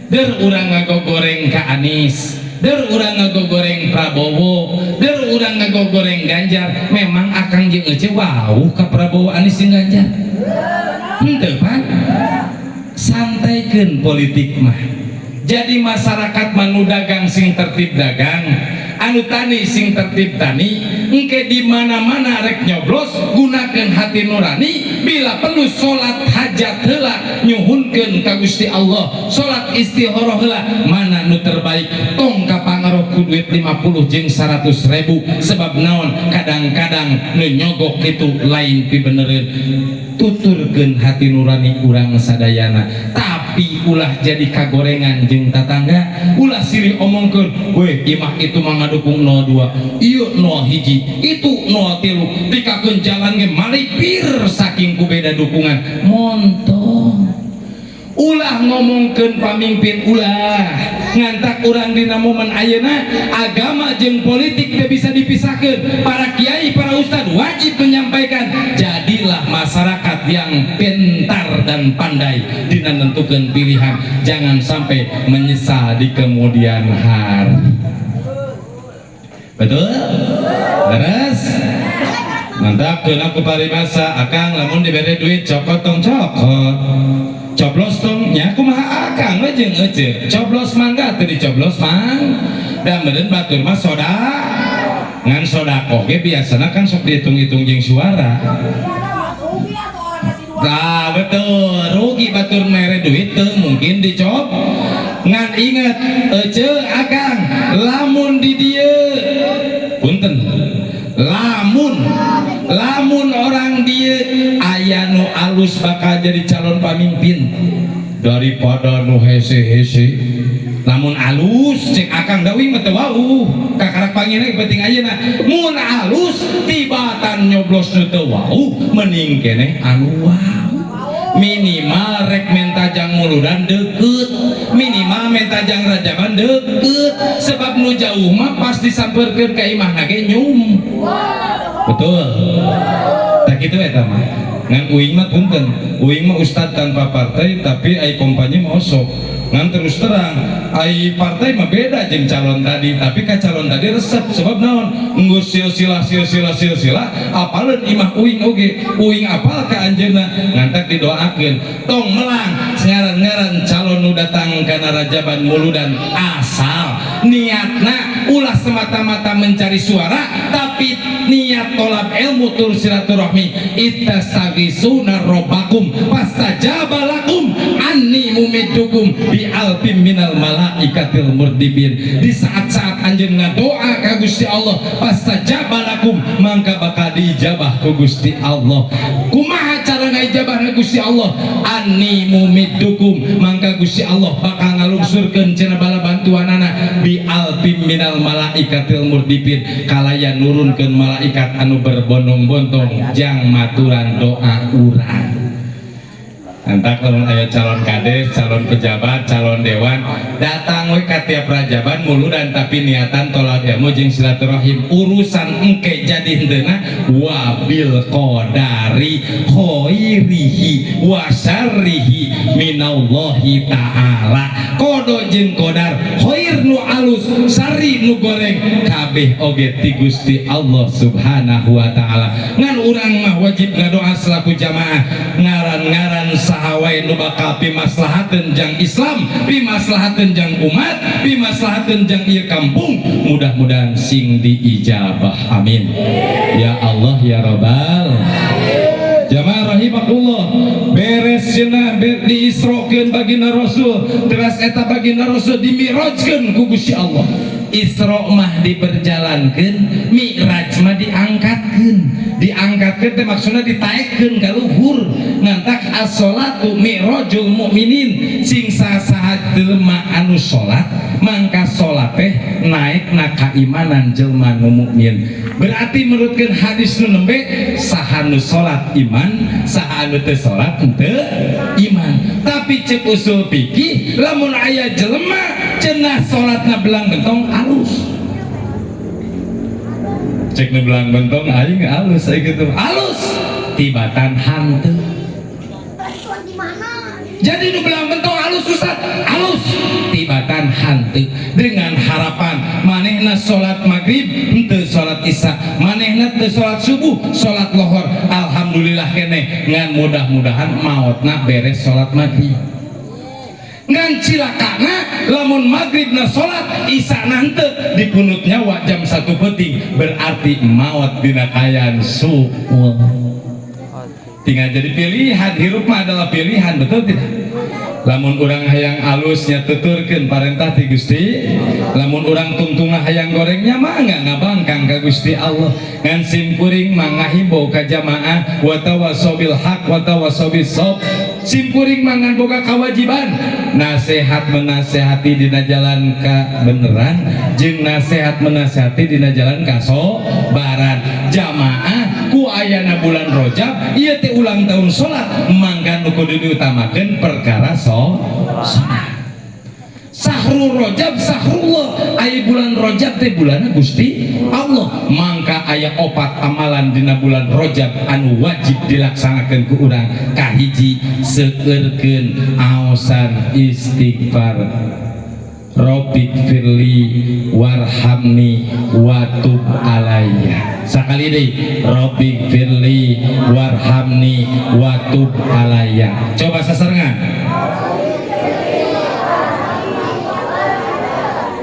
Der urang ngagogoreng ka Anies, der urang ngagogoreng Prabowo, der urang ngagogoreng Ganjar. Memang akang jeung ece wawuh ka Prabowo, Anies jeung Ganjar? Henteu pan. Santaikeun politik mah. Jadi masyarakat manu dagang sing tertib dagang, anu tani sing tertib tani. Engke di mana-mana rek nyoblos, gunakan hati nurani. Bila perlu salat hajat heula, nyuhunkeun ka Gusti Allah, salat istikharah heula, mana nu terbaik. Tong kapangaruh ku duit 50 jeung 100 ribu. Sebab naon? Kadang-kadang nu nyogok itu lain pibenereun. Tuturkeun hati nurani urang sadayana, tapi ulah jadi kagorengan jeung tatangga. Ulah silih omongkeun, "Weh, imah itu mah ngadukung 02, ieu 01, itu 03, dikakeun jalan ge malipir saking ku beda dukungan." Montong, ulah ngomongkeun pamimpin, ulah. Ngantak urang dina momen ayeuna agama jeung politik teu bisa dipisahkan. Para kiai, para ustad wajib menyampaikan, jadilah masyarakat yang pintar dan pandai dina nentukeun pilihan. Jangan sampai menyesal di kemudian hari. Betul, beres. Mantap. Keuna ku paribasa, "Akang, lamun dibere duit cokot tong cokot, coblos tong." Nya kumaha akang we jeung ece? Coblos mangga, teu dicoblos mang da meureun batur mah soda ngan sodakoh ge biasana kan sok dihitung-hitung jeung suara. Nah, betul, rugi batur mere duit teu mungkin dicob. Ngan inget, ece, akang, lamun di dieu, punten, lamun lamun orang dia aya nu alus bakal jadi calon pamimpin daripada nu hese-hese. Lamun alus, cek akang dawi mah teu wauh kakarak pangina, penting ayeuna mun alus tibatan nyoblos nu teu wauh, mending keneh anu wauh. Minimal rek menta jang muludan deket, minimal menta jang rajaban deket. Sebab nu jauh mah pas disamperkeun ka imahna ge nyum. Betul tak kitu eta mah? Ngan uing mah punten, uing mah ustad tanpa partai, tapi ai kampanye mah osok. Ngan terus terang ai partai mah beda jeung calon tadi, tapi ka calon tadi resep. Sebab naon? Nggus silsilah silsilah silsilah apaleun imah uing oge, uing apal ka anjeunna. Ngantak didoakeun, tong melang ngaran-ngaran calon nu datang kana rajaban muludan, asal niatna ulah semata-mata mencari suara, tapi niat tolab ilmu tur silaturahmi. Ittastagisuna robbakum fastajaba lakum anni mumiddukum bi alfim minal malaikatil murdibin. Di saat-saat anjeun ngadoa ka Gusti Allah, fastajaba lakum, mangka bakal diijabah ku Gusti Allah. Kumaha cara ngaijabah ka Gusti Allah? Anni mumiddukum, mangka Gusti Allah bakal ngalungsurkeun cenah bala bantuanana, bi alfim minal malaikatil murdibin, kalayan nurunkeun malaikat anu berbondong-bondong jang maturan doa urang. Entak lamun aya calon kades, calon pejabat, calon dewan, datang we ka tiap rajaban muludan, tapi niatan tolak ilmu jeung silaturahim. Urusan engke jadi henteuna, wabil qadari khairihi wa syarrihi minallahi ta'ala. Kodo jeung qadar, khair nu alus, syarri nu goreng, kabeh oge ti Gusti Allah Subhanahu wa ta'ala. Ngan urang mah wajib ngadoa selaku jamaah, ngaran-ngaran saha wae nu bakal pimaslahateun jang Islam, pimaslahateun jang umat, pimaslahateun jang ieu kampung, mudah-mudahan sing diijabah. Amin ya Allah ya Rabbal. Jamaah rahimakumullah, beres cenah ber diisrokeun baginda Rasul, teras eta baginda Rasul dimirajkeun ku Gusti Allah. Isra mah diperjalankeun, Mi'raj mah diangkatkeun. Diangkatkeun teh maksudna ditaekkeun ka luhur. Ngantak as-sholatu mi'rajul mukminin, sing saha jelema anu salat, mangka salat teh naik na kaimanan jelema nu mukmin. Berarti menurutkeun hadis nu nembe, saha nu salat iman, saha anu teu salat henteu iman. Tapi cek usul fikih, lamun aya jelema cenah salatna belang bentong alus. Cek nu belang bentong, aing alus, aing gitu alus tibatan hanteu. Bantuan di mana? Jadi nu belang bentong alus, Ustaz, alus tibatan hanteu, dengan harapan manehna salat maghrib henteu salat isya, manehna teu salat subuh, salat lohor alhamdulillah keneh, ngan mudah-mudahan maotna beres salat maghrib. Ngan cilakana lamun maghribna salat, isya henteu, dikunutnya wa jam 1 peuting, berarti maot dina kaayaan suul. Tinggal jadi pilihan, hirup mah adalah pilihan, betul tidak? Lamun urang hayang alusnya, tuturkeun parentah ti Gusti. Lamun urang tungtungna hayang gorengnya, mangga ngabangkang ka Gusti Allah. Ngan simkuring mah ngahimbau ka jamaah, wa tawassaw bil haq wa tawassaw bis sabr. Simkuring mah ngan boga kewajiban nasehat menasehati dina jalan ka beneran jeung nasehat menasehati dina jalan kasobaran. Jamaah, ku ayana bulan Rojab ieu teh ulang tahun salat, mangga nu kudu diutamakeun perkara salat. Sahrul Rojab sahrullah, aya bulan Rojab teh bulanna Gusti Allah, mangka aya opat amalan dina bulan Rojab anu wajib dilaksanakeun ku urang. Kahiji, seueurkeun aosan istighfar, Robbighfirli warhamni watub alayya. Sakali deui, Robbighfirli warhamni watub alayya. Coba sasarengan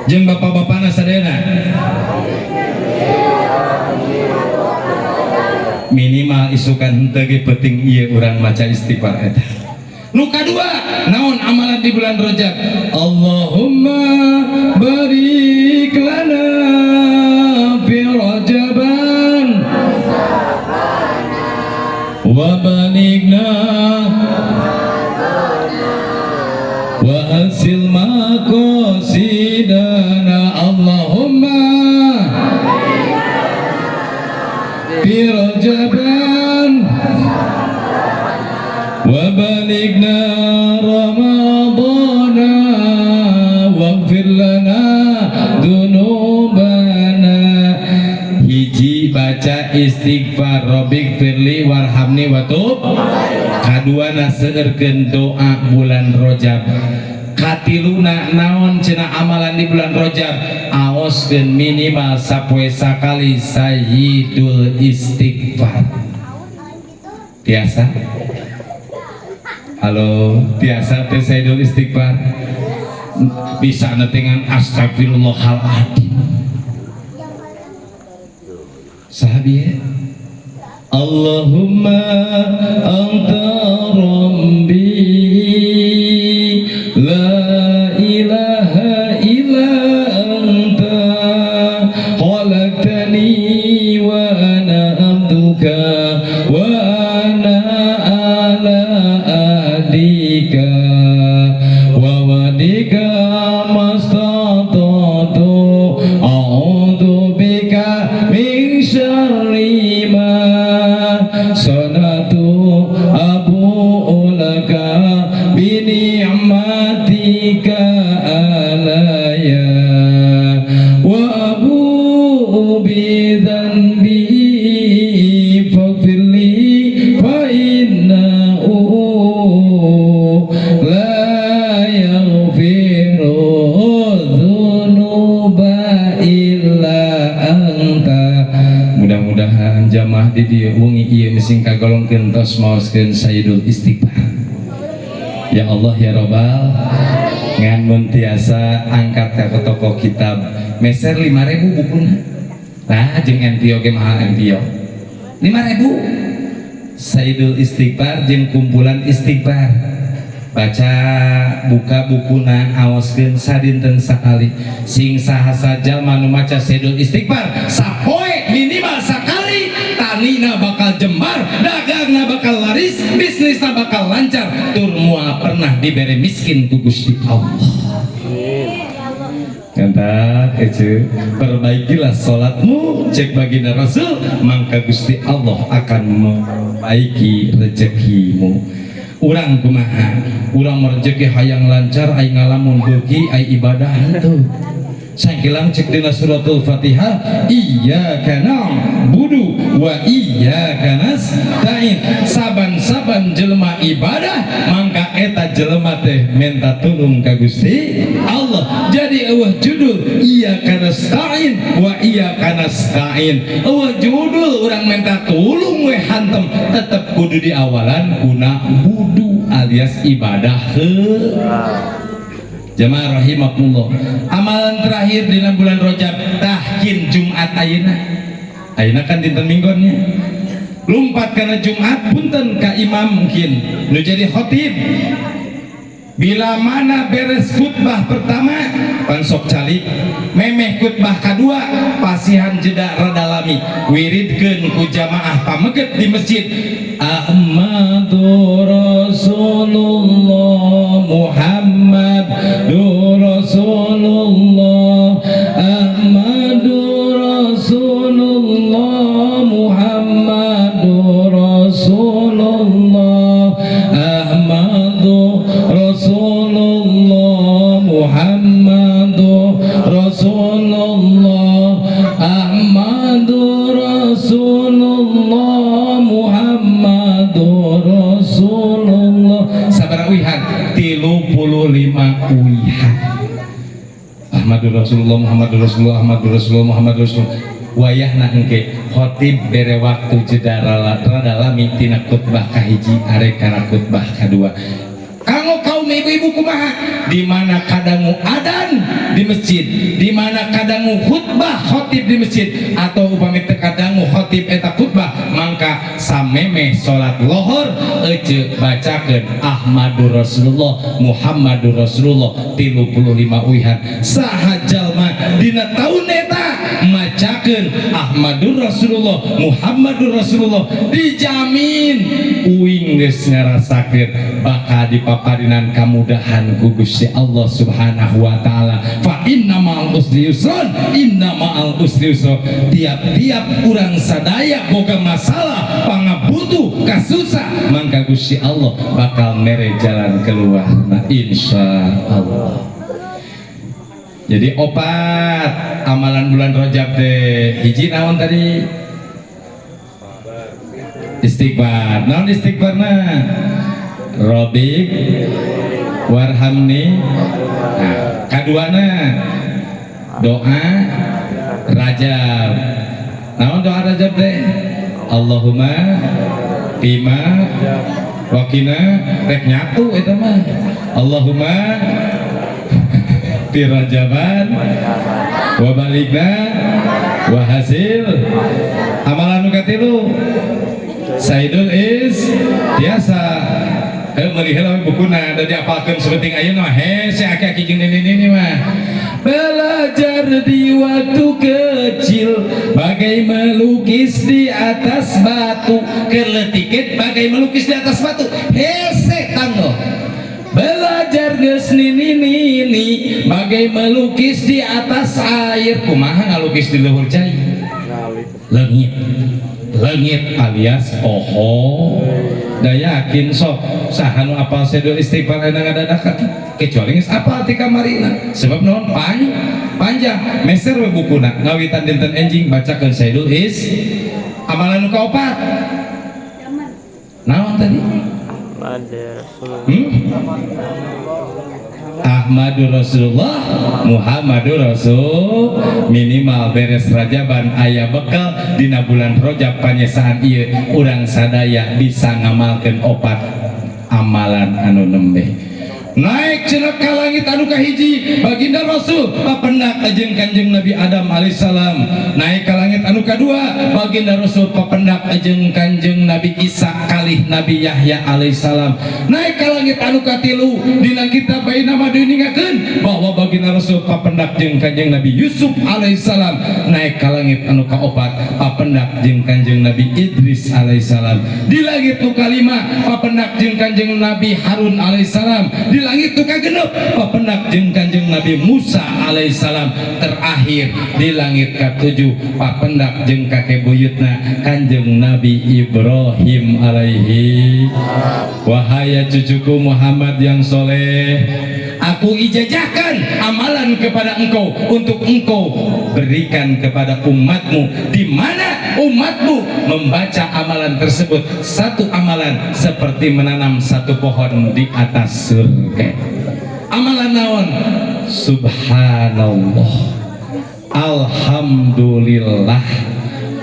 jeung bapak-bapakna sadayana. Minimal isukan henteu ge, penting ieu urang maca istighfar eta. Nu kadua naon amalan di bulan Rajab? Allahumma barik lana fi Rajaban wa balighna wa hasil maqasidana. Allahumma fi Rajaban wa balighna Ramadana waghfir lana dzunubana. Hiji, baca istighfar Robbighfirli warhamni watub. Kaduana, seueurkeun doa bulan Rajab. Katiluna naon cenah amalan di bulan Rajab? Aoskeun minimal sapoe sakali sayyidul istighfar. Biasa? Halo, biasa teh sayyidul istighfar? Bisa dengan astagfirullahaladzim. Sahabi ya? Allahumma anta rabbi la ilaha illa anta khalaqtani wa ana abduka wa ana ala ahdika wa wa'dika mastata'tu a'udzu bika min syarri ma sanatu abu'u laka bi ni'matika alayya wa abu'u bi dhanbi faghfir li fa innahu la yaghfiru dzunuba illa anta. Mudah-mudahan jamaah di dieu wengi ieu mising kagolongkeun tos maoskeun sayyidul istighfar. Ya Allah ya Robbal. Ngan mun tiasa, angkat ka toko kitab, meser 5000 bukuna. Nah, jeung MTO ge mahal, MTO 5000. Sayyidul istighfar jeung kumpulan istighfar, baca, buka bukuna, aoskeun sadinten sakali. Sing saha saja nu maca sayyidul istighfar sapoe minimal sakali, tanina bakal jembar, dagangna bakal laris, bisnisna bakal lancar, tur moal pernah dibere miskin ku Gusti Allah. Kata ece, perbaikilah sholatmu, cek baginda Rasul, maka Gusti Allah akan memperbaiki rezekimu. Urang kumaha? Urang rezeki hayang lancar, ai ngalamun beuki, ai ibadah henteu. Sangkilang cek dina suratul Fatihah, iyyaka na'budu wa iyyaka nasta'in. Saban-saban jelema ibadah, mangka eta jelema teh minta tulung ka Gusti Allah. Jadi euweuh judul iyyaka nasta'in wa iyyaka nasta'in, euweuh judul urang minta tulung we hantem, tetep kudu diawalan ku na'budu alias ibadah heuh. Jamaah rahimakumullah, amalan terakhir di bulan Rajab tahkin Jumat ayeuna. Ayeuna kan dinten minggonnya, lumpat karena Jumat. Punten ka imam, mungkin nu jadi khotib, bila mana beres khutbah pertama pan sok calik, memeh khutbah kedua pasihan jeda rada lami, wiridkeun ku jamaah pameget di masjid Ahmadur Rasulullah, Muhammadur Rasulullah, Ahmadur Rasulullah, Muhammadur Rasulullah, Ahmadur Rasulullah, Muhammadur Rasulullah, Ahmadur Rasulullah, Muhammadur Rasulullah. Sabaraha uihan? 35 uihan. Ahmadur Rasulullah, Muhammadur Rasulullah, Ahmadur Rasulullah, Muhammadur Rasulullah. Wayahna engke khotib bere waktu jeda rada lami tina khutbah kahiji arek kana khutbah kadua. Kanggo kaum ibu-ibu kumaha? Di mana kadangu adan di masjid, di mana kadangu khutbah khotib di masjid, atau upami teu kadangu khotib eta khutbah, mangka samemeh salat lohor ece bacakeun Ahmadur Rasulullah, Muhammadur Rasulullah 35 uihan. Saha jalma dina taun eta macakeun Ahmadur Rasulullah, Muhammadur Rasulullah, dijamin uing geus ngarasakeun bakal dipaparinan kamudahan ku Gusti Allah Subhanahu wa taala. Fa inna ma'al usri yusron, inna ma'al usri yusron. Tiap-tiap urang sadaya boga masalah, pangabutuh, kasusah, mangka Gusti Allah bakal mere jalan keluar. Nah, insya Allah. Jadi opat amalan bulan Rajab teh, hiji naon tadi? Istighfar. Naon istighfarna? Robbi warhamni. Nah, kaduana doa Rajab. Naon doa Rajab teh? Allahumma fima wakina, rek nyatu eta mah. Allahumma fi rajaban wa baligna wa hasil. Amalan nu katilu Saidul is biasa meuli heula we bukuna da diapalkeun. Sepenting ayeuna mah hese aki-aki jeung nini-nini mah. Belajar di waktu kecil bagai melukis di atas batu. Keletiket bagai melukis di atas batu hese tanggo. Belajar geus nini nini bagai melukis di atas air. Kumaha ngalukis di luhur cai? Leungit, leungit alias poho. Da yakin sok saha nu apal Saidul Istighfar ayeuna ngadadakan, kecuali geus apal ti kamarina. Sebab naon? Panjang. Meser we bukuna, ngawitan dinten enjing bacakeun Saidul is. Amalan nu kaopat naon tadi? Hmm? Ahmadur Rasulullah, Muhammadur Rasul. Minimal beres rajaban aya bekal dina bulan Rajab panyesaan ieu, urang sadaya bisa ngamalkeun opat amalan anu nembe naik cenah ka langit anu kahiji. Baginda Rasul papendak jeung Kanjeng Nabi Adam alaihissalam. Naik ka langit anu kadua, Baginda Rasul papendak jeung Kanjeng Nabi Isa kalih Nabi Yahya alaihissalam. Naik ka langit anu katilu, dina kitab Bainama diuningakeun bahwa Baginda Rasul papendak jeung Kanjeng Nabi Yusuf alaihissalam. Naik ka langit anu kaopat, papendak jeung Kanjeng Nabi Idris alaihissalam. Di langit nu kalima, papendak jeung Kanjeng Nabi Harun alaihissalam. Di langit nu kagenep, papendak jeung Kanjeng Nabi Musa alaihissalam. Terakhir di langit katujuh, papendak jeung kakek buyutna Kanjeng Nabi Ibrahim alaihi. Wahai cucuku Muhammad yang soleh, aku Aku ijazahkan amalan kepada engkau untuk engkau berikan kepada umatmu, di mana umatmu membaca amalan tersebut, satu amalan seperti menanam satu pohon di atas surga. Amalan naon? Subhanallah, alhamdulillah,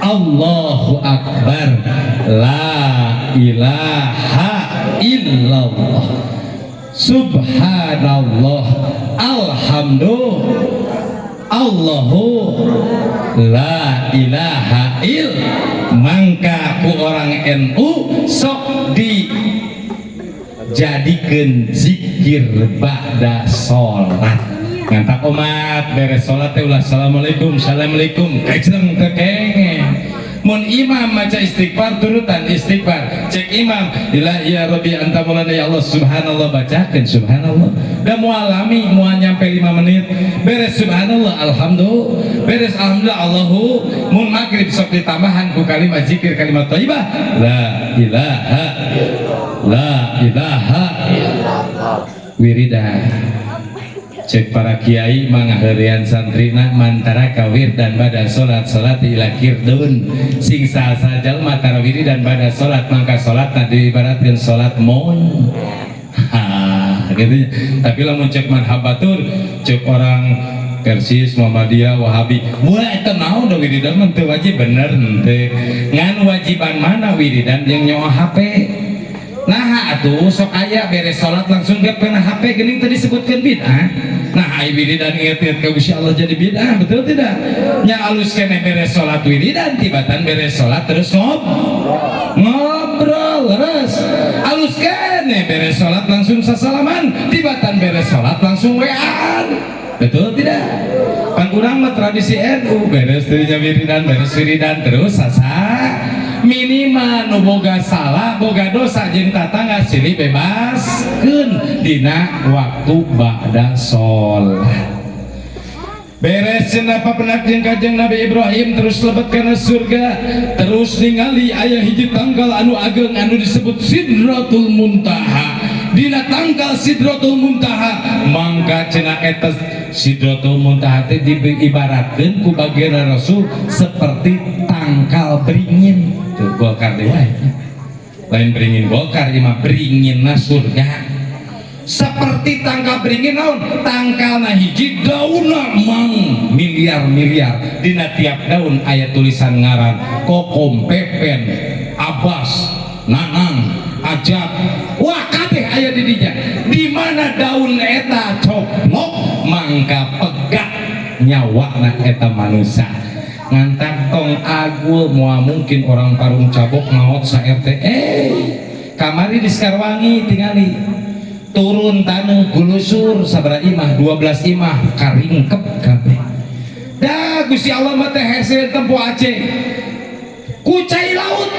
Allahu akbar, la ilaha illallah. Subhanallah, alhamdulillah, Allahu la ilaha il. Mangka ku orang NU sok dijadikan zikir ba'da sholat. Ngantak umat beres sholat teh ulah assalamualaikum, assalamualaikum, kejeng teu kengeng. Mun imam maca istighfar, turutan istighfar. Cek imam ila ya rabbi anta maulana, ya Allah, subhanallah, bacakeun subhanallah. Da moal lami, moal nyampe 5 menit. Beres subhanallah, alhamdulillah, beres alhamdulillah, Allahu. Mun maghrib sok ditambahan ku kalimat zikir, kalimat thayyibah, la ilaha, la ilaha. Wiridan, cek para kiai mangaheurian santrina, man taraka wirdan bada salat salat ila kirdun. Sing saha jalma tara wiridan bada salat, mangka salatna diibaratkeun salat mon. Ha, gitu. Tapi lamun cek madhab batur, cek orang Persis, Muhammadiyah, Wahabi, mulai eta naon da wiridan mah teu wajib. Bener henteu, ngan wajiban mana wiridan jeung nyoa HP? Nah, atuh sok aya beres salat langsung ke pena HP, geuning tadi disebutkeun bid'ah. Nah, ai wiridan inget-inget ka Gusti Allah jadi bid'ah, betul tidak? Nya alus keneh beres salat wiridan, tibatan beres salat terus ngobrol leres. Alus keneh beres salat langsung sasalaman, tibatan beres salat langsung WA-an. Betul tidak? Pan urang mah tradisi NU, beres tadinya wiridan, beres wiridan terus sasa minimal nu boga salah, boga dosa jeung tatangga silih bebaskeun dina waktu ba'da sholat. Beres cenah papendak jeung Kanjeng Nabi Ibrahim, terus lebet kana surga, terus ningali aya hiji tangkal anu ageng anu disebut Sidratul Muntaha. Dina tangkal Sidratul Muntaha, mangka cenah eta Sidratul Muntaha teh diibaratkeun ku baginda Rasul seperti tangkal beringin. Tuh Golkar deui wae, lain beringin Golkar, imah beringinna surga. Seperti tangkal beringin naon? Tangkalna hiji, daunna mang miliar-miliar. Dina tiap daun aya tulisan ngaran Kokom, Pepen, Abbas, Nanang, Ajab, wah kabeh aya di dinya. Di mana daun eta coplok, mangka pegat nyawana eta manusia. Ngantak tong agul, moal mungkin orang Parung Cabok maot sa RT. Kamari di Sekarwangi tingali turun tanah gulusur sabara imah, 12 imah karingkep kabeh. Dah Gusti Allah mah teh hese tempo Aceh ku cai laut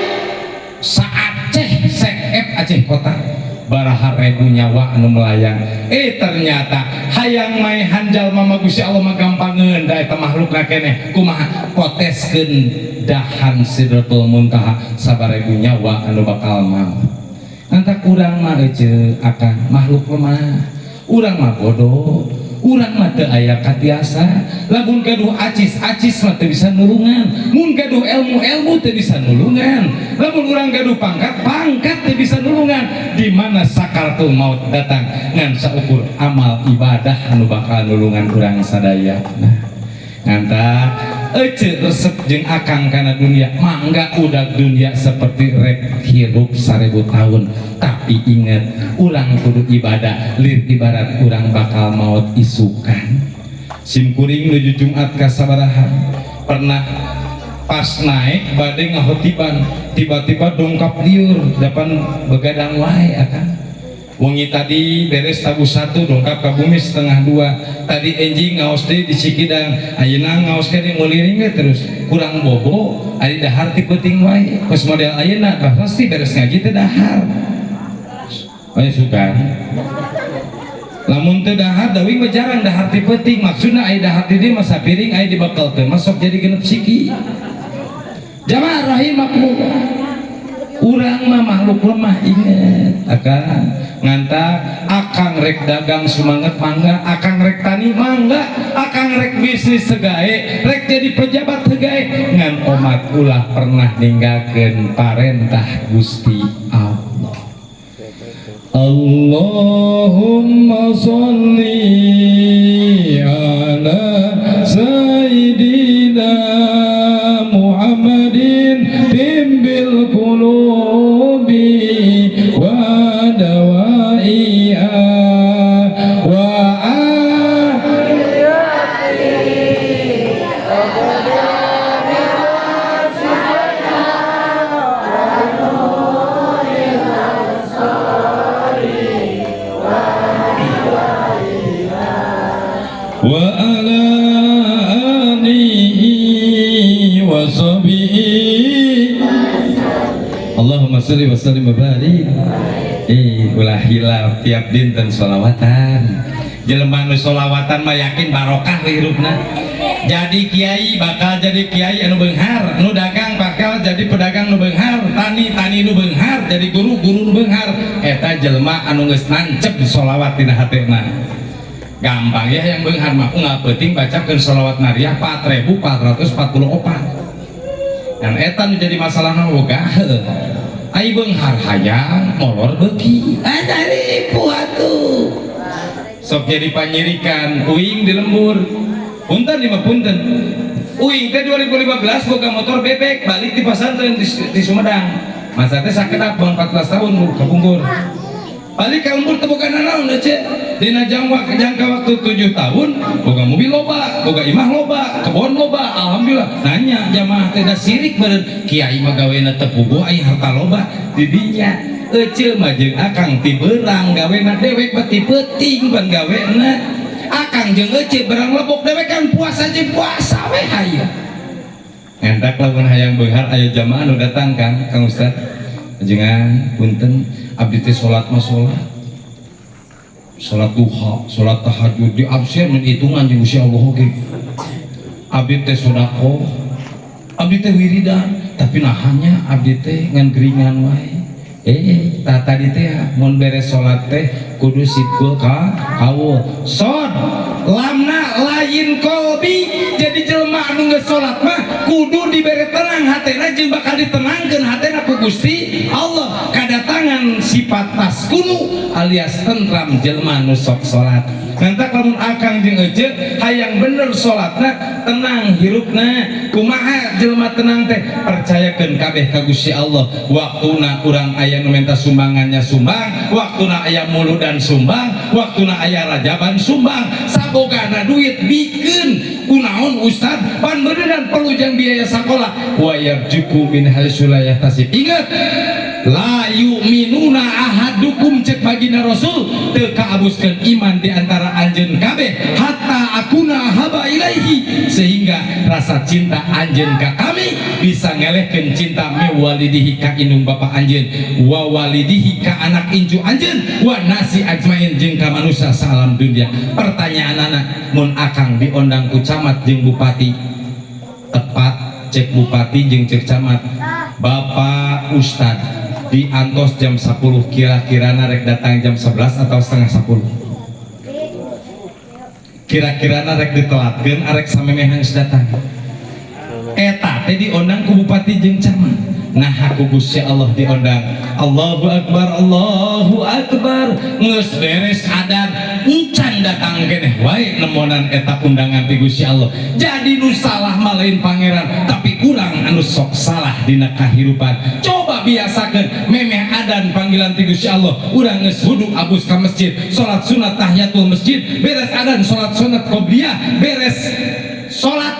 sa Aceh seep Aceh kota baraha ribu nyawa anu melayang. Ternyata hayang maehan jalma mah Gusti Allah mah gampangeun, da eta makhlukna keneh. Kumaha? Koteskeun dahan Sidratul Muntaha sabaraha nyawa anu bakal maot. Lantak urang mah ece akan makhluk lemah, urang mah bodoh, urang mah teu aya katiasa. Lamun gaduh acis, acis mah teu bisa nulungan. Mun gaduh ilmu, ilmu teu bisa nulungan. Lamun urang gaduh pangkat, pangkat teu bisa nulungan. Di mana sakaratul maut datang, ngan saukur amal ibadah anu bakal nulungan urang sadaya. Nah, ngantak ece resep jeung akang kana dunia, mangga udah dunia seperti rek hirup 1000 tahun. Tapi ingat, urang kudu ibadah lir ibarat urang bakal maut isukan. Sim kuring nuju Jumat kasabaraha pernah pas naik bade ngahotiban, tiba-tiba dongkap liur depan begadang wae. Akan wengi tadi beres tabuh satu, dongkap ka bumi setengah dua. Tadi enjing ngaos deui di Cikidang, ayeuna ngaos keneh muliring we terus kurang bobo. Ari dahar ti peuting wae kos model ayeuna, pasti beres ngaji teh dahar. Oh suka lamun teu dahar dawing mah jarang dahar ti peuting. Maksudna aya dahar di dieu mah sapiring, aya dibekelkeun mah sok jadi genep siki. Jamaah rahimakumullah, urang mah makhluk lemah, inget akan. Ngantak akang rek dagang sumanget mangga, akang rek tani mangga, akang rek bisnis segae, rek jadi pejabat segae, ngan omat ulah pernah ninggalkeun parentah Gusti Allah. Allahumma salli ala sayyidina Muhammadin tibbil qulubi wa dawaiha wa wa ala alihi wa sahbihi. Allahumma sholli wa sallim wa barik. Ulah hilap tiap dinten sholawatan. Jelema nu sholawatan mah yakin barokah hirupna. Jadi kiai bakal jadi kiai anu beunghar, nu dagang bakal jadi pedagang nu beunghar, tani tani nu beunghar, jadi guru guru nu beunghar. Eta jelema anu geus nancep sholawat dina hatena. Gampang ya, yang beunghar mah unggal peuting bacakeun sholawat nariyah 4444. Dan eta nu jadi masalah mah boga heuh. Ai beunghar hayang molor beuki. Ah, ribu atuh. Sok jadi panyirikan uing di lembur. Punten lima punten. Uing teh 2015 boga motor bebek balik di pesantren di Sumedang. Masa teh sakedap bang 14 tahun kapungkur. Balik ka lembur teu boga nanaon ce. Dina jangka waktu 7 tahun boga mobil loba, boga imah loba, kebon loba, alhamdulillah. Nanya jamaah teh, da sirik beureun, kiai mah gawena teu puguh ai harta loba di dinya. Ece mah jeung akang ti beurang gawena, dewek mah ti peuting pan gawena. Akang jeung ece berang lebok, dewek kan puasa jeung puasa we hayang. Ngentak lamun hayang beunghar, aya jamaah nu datang kan, Kang Ustad. Jengan punten, abdi teh salat mah salat. Salat duha, salat tahajud di absen mun hitungan jeung Gusti Allah oge. Abdi teh sedekah, abdi teh wiridan, tapi nahanya abdi teh ngan geringan wae. Tah tadi teh mun beres salat teh kudu sidqul ka kaul. Sod lamna lain kolbi, jadi jelema anu geus salat mah kudu dibere tenang hatena jeung bakal ditenangkeun hatena ku Gusti Allah. Kadatangan sifat taskunu alias tentram jelema nu sok salat. Nantak lamun akang jeung ece hayang bener salatna, tenang hirupna. Kumaha jelema tenang teh? Percayakeun kabeh ka Gusti Allah. Waktuna urang aya nu minta sumbangannya sumbang, waktuna aya muludan sumbang, waktuna aya rajaban sumbang, sabogana duit bikeun. Kunaon Ustad? Pan beneran perlu jang biaya sakola. Wa yarzuqhu min haitsu la yahtasib. Ingat, la yu'minuna ahadukum, cek baginda Rasul, teu kaabuskeun iman di antara anjeun kabeh hatta akuna haba ilaihi, sehingga rasa cinta anjeun ka kami bisa ngelehkeun cinta mi walidihi ka indung bapa anjeun, wa walidihi ka anak incu anjeun, wa nasi ajmain jeung ka manusia salam dunia. Pertanyaan anak, mun akang diondang ku camat jeung bupati, tepat cek bupati jeung cek camat, Bapak Ustad diantos jam 10, kira-kira rek datang jam 11 atau setengah 10? Kira-kira rek ditelatkeun, arek samemeh geus datang? Eta teh diondang ku bupati jeung camat. Nah, aku Gusti Allah diondang. Allahu Akbar, Allahu Akbar, geus beres adan encan datang keneh wae nemonan eta undangan ti Gusti Allah. Jadi nu salah mah lain pangeran, tapi urang anu sok salah dina kahirupan. Coba biasakeun memeh adan panggilan ti Gusti Allah, urang geus wudu abus ka masjid, salat sunat tahiyatul masjid, beres adan salat sunat qobliyah, beres salat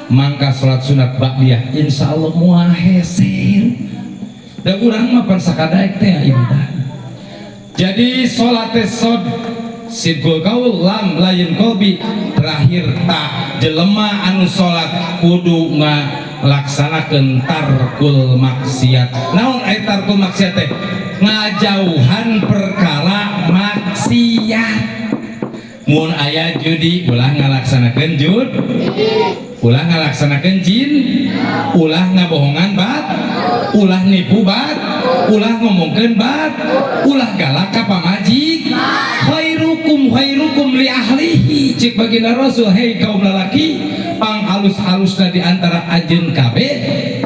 mangka salat sunat ba'diyah, insya Allah moal hese. Da urang mah pan sakadaek teh ibadah. Jadi salat teh sod sidqul kaul, lam lain kolbi, terakhir ta, jelema anu salat kudu ngalaksanakeun tarkul maksiat. Naon ai tarkul maksiat teh? Ngajauhan perkara maksiat. Mun aya judi, ulah ngalaksanakeun jud, ulah ngalaksanakeun jin, ulah ngabohongan bat. Ulah nipu bat, ulah ngomongkeun bat, ulah galak ka pamajik. Khairukum khairukum li ahlihi, cek baginda Rasul, hei kaum lalaki, pang alus-alusna di antara anjeun kabeh,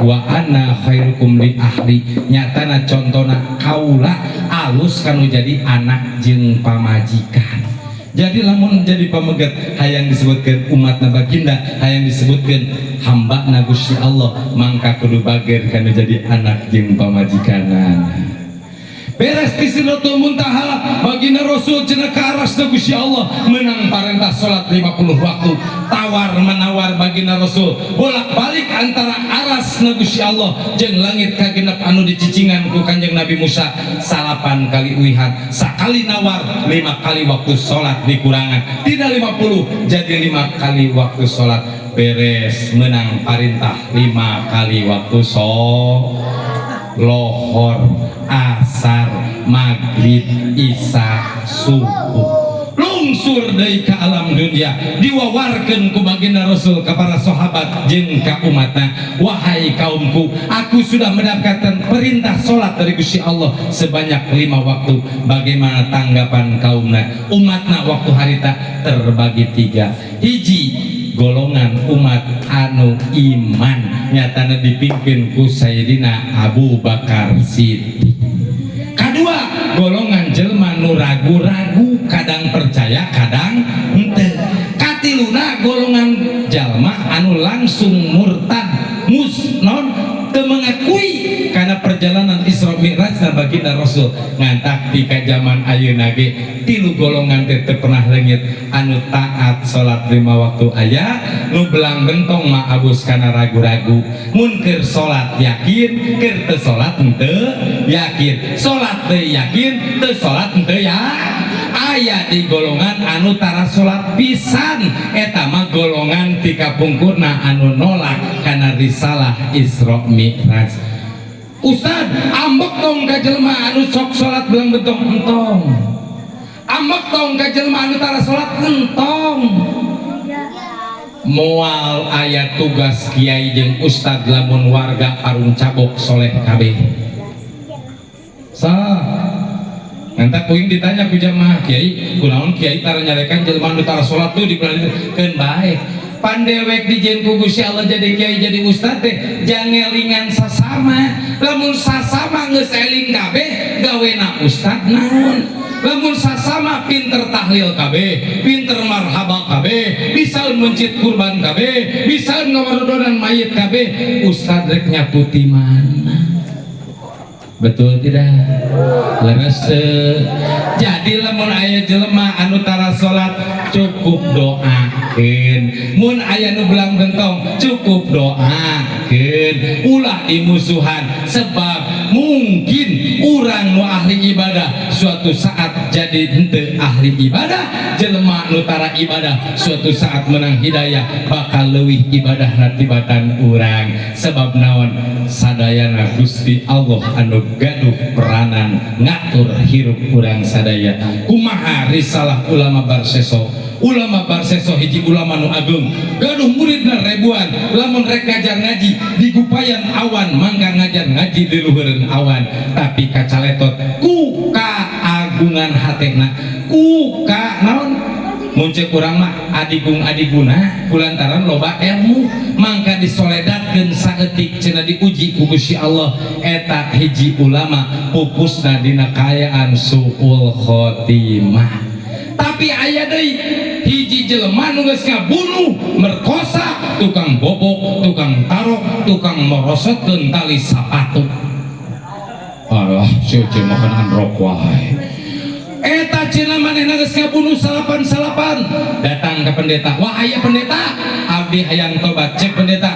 wa ana khairukum li ahli, nyatana contona kaula alus kanu jadi anak jeung pamajikan. Jadi lamun jadi pameget hayang disebutkan umat baginda, hayang disebutkan hamba na Gusti Allah, mangka kudu bager kanu jadi anak jeung pamajikanana. Beres di Sidratul Muntaha, baginda Rasul cenah ka arasna Gusti Allah, menang parentah salat 50 waktu. Tawar menawar baginda Rasul bolak-balik antara arasna Gusti Allah jeung langit kagenep anu dicicingan ku Kanjeng Nabi Musa 9 kali uihan, sakali nawar 5 kali waktu salat dikurangan, tidak 50 jadi 5 kali waktu salat. Beres menang parintah 5 kali waktu lohor, asar, maghrib, isya, subuh. Lungsur deui ka alam dunia, diwawarkeun ku baginda Rasul ka para sahabat jeung ka umatna, wahai kaumku, aku sudah mendapatkan perintah salat dari Gusti Allah sebanyak 5 waktu. Bagaimana tanggapan kaumna? Umatna waktu harita terbagi 3. Hiji golongan umat anu iman, nyatana dipimpin ku Sayyidina Abu Bakar Siddiq. Kedua golongan jelma nu ragu-ragu, kadang percaya kadang henteu. Katiluna golongan jalma anu langsung murtad, musnon, teu mengakui karena perjalanan Isra Mi'raj na baginda Rasul. Ngantak di zaman ayeuna ge tilu golongan teh teu pernah leungit. Anu taat salat 5 waktu aya, nu belang bentong mah abus kana ragu-ragu. Mun keur salat yakin, keur teu salat henteu yakin, salat teu yakin, teu salat henteu ya. Aya di golongan anu tara salat pisan, eta mah golongan ti kapungkurna anu nolak kana risalah Isra Mi'raj. Ustad, ambek dong ka jelema anu sok salat belang bentong. Entong. Ambek dong ka jelema anu tara salat. Entong. Moal aya tugas kiai jeung ustad lamun warga Parung Cabok soleh kabeh. Sah. Nanti kuing ditanya ku jamaah, kiai, kunaon kiai tara nyarekan jelema anu tara salat tuh di keun bae. Pandewek dijieun ku Gusti Allah jadi kiai jadi ustad teh jangelingan sasama. Lamun sasama geus eling kabeh, gawena ustad naon? Lamun sasama pinter tahlil kabeh, pinter marhaba kabeh, bisa mencit kurban kabeh, bisa ngawarodonan mayit kabeh, ustad rek nyapu ti mana? Betul tidak? Leres teu? Jadi lamun aya jelema anu tara salat cukup doakeun. Mun aya nu belang bentong cukup doakeun. Ulah dimusuhan, sebab mungkin urang nu ahli ibadah suatu saat jadi henteu ahli ibadah, jelema nu tara ibadah suatu saat menang hidayah bakal leuwih ibadah tibatan urang. Sebab naon? Sadayana Gusti Allah anu gaduh peranan ngatur hirup urang sadaya. Kumaha risalah ulama Barseso? Ulama Barseso hiji ulama nu agung, gaduh muridna ribuan. Lamun rek ngajar ngaji di gupayan awan, mangga ngajar ngaji di luhureun awan, tapi kacaletot ku kaagungan hatena, ku ka naon, mun ceuk urang mah adigung adiguna, kulantaran loba ilmu mangka disoledatkeun saeutik cenah diuji ku Gusti Allah. Eta hiji ulama pupusna dina kaayaan suul khotimah. Tapi aya deui hiji jelema nu geus ngabunuh, merkosa, tukang bobok, tukang tarok, tukang merosotkeun tali sapatu. Alah, si Uce makan androk wae. Eta cenah manehna geus ngabunuh salapan-salapan, datang ke pendeta. Wah, aya pendeta, abdi hayang tobat. Cek pendeta,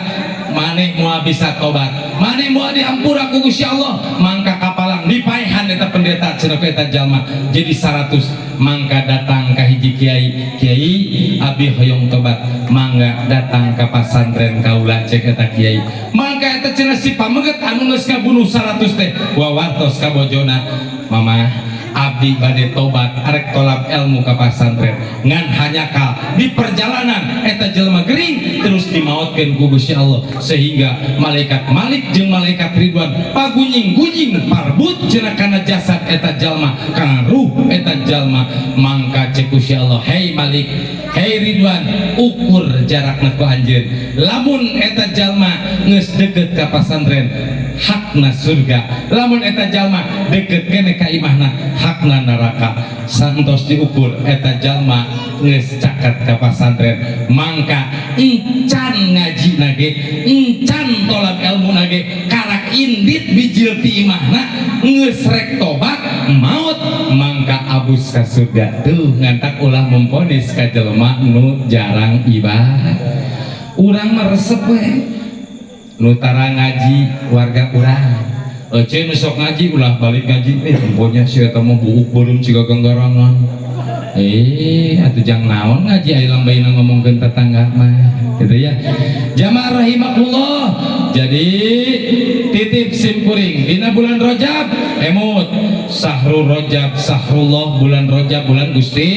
maneh moal bisa tobat, maneh moal dihampura ku Gusti Allah. Mangka kapalang dipaehan eta pendeta cenah ku eta jalma jadi 100. Mangka datang ka hiji kiai. Kiai, abdi hoyong tobat, mangga datang ka pasantren kaula, cek eta kiai. Mangka eta cenah si pameget anu geus ngabunuh 100 teh wawartos ka bojona, mamah, abdi bade tobat, arek tolab ilmu ka pasantren. Ngan hanya kal di perjalanan eta jelema gering terus dimaotkeun. Dimaotkeun ku Gusti Allah sehingga malaikat Malik jeung malaikat Ridwan pagunying-gunying parbut cenah kana jasad eta jalma, kana ruh eta jalma. Mangka cek Gusti Allah, "Hei Malik, hei Ridwan, ukur jarakna ku anjeun. Lamun eta jalma geus deket ka pasantren, hakna surga. Lamun eta jalma deket kene ka imahna, hakna neraka." Santos diukur, eta jalma geus caket ka pasantren. Mangka encan ngaji nage, encan tolab ilmu nage, karak indit bijil ti imahna, geus rek tobat maut, mangka abus ka surga. Tuh, ngantak ulah memvonis ka jelema nu jarang ibadah. Urang mah resep we nu tara ngaji warga urang. Ece nu sok ngaji ulah balik ngaji, eh, emponya si eta mah buuk beureum siga ganggarangan. Eh, atuh jang naon ngaji aya lambaina ngomongkeun tetangga mah gitu ya. Jamaah rahimakumullah, jadi titip simkuring dina bulan Rajab, emut sahru Rajab sahrullah, bulan Rajab bulan Gusti,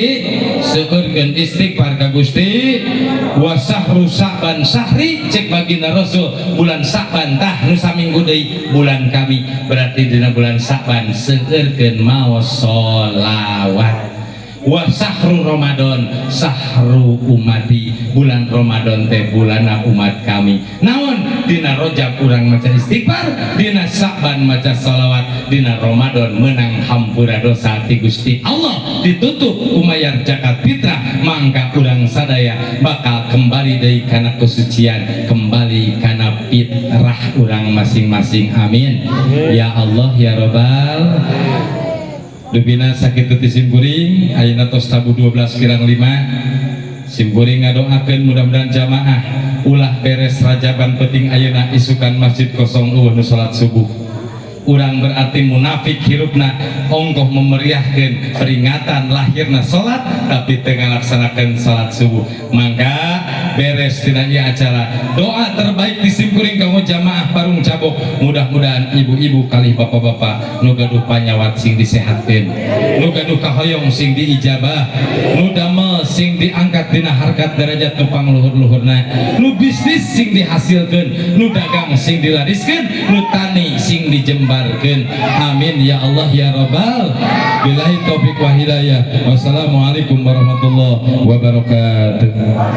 seueurkeun istighfar ka Gusti. Wa sahru Sa'ban sahri, cek baginda Rasul, bulan Sa'ban tah nu saminggu deui bulan kami, berarti dina bulan Sa'ban seueurkeun maos sholawat. Wa sahru Ramadan sahru umati, bulan Ramadan teh bulana umat kami. Naon, dina Rajab urang maca istighfar, dina Sa'ban maca salawat, dina Ramadan menang hampura dosa ti Gusti Allah, ditutup ku mayar zakat fitrah. Mangka urang sadaya bakal kembali deui kana kesucian, kembali kana fitrah urang masing-masing. Amin ya Allah ya Robbal. Dubina sakitu ti simkuring. Ayeuna tos tabuh 12 kirang 5. Simkuring ngadoakeun mudah-mudahan jamaah ulah beres rajaban penting ayeuna isukan masjid kosong, euweuh nu salat subuh. Urang berarti munafik hirupna, ongkoh memeriahkeun peringatan lahirna salat tapi teu ngalaksanakeun salat subuh. Mangga beres tina ieu acara, doa terbaik di simkuring kanggo jamaah Parung Cabok, mudah-mudahan ibu-ibu kalih bapak-bapak nu gaduh panyawat sing disehatkeun, nu gaduh kahoyong sing diijabah, nu damel sing diangkat dina harkat derajat nu pangluhur-luhurna, nu bisnis sing dihasilkeun, nu dagang sing dilariskeun, nu tani sing dijembarkeun. Amin ya Allah ya Rabbal. Billahi taufik wa hidayah, wassalamualaikum warahmatullahi wabarakatuh.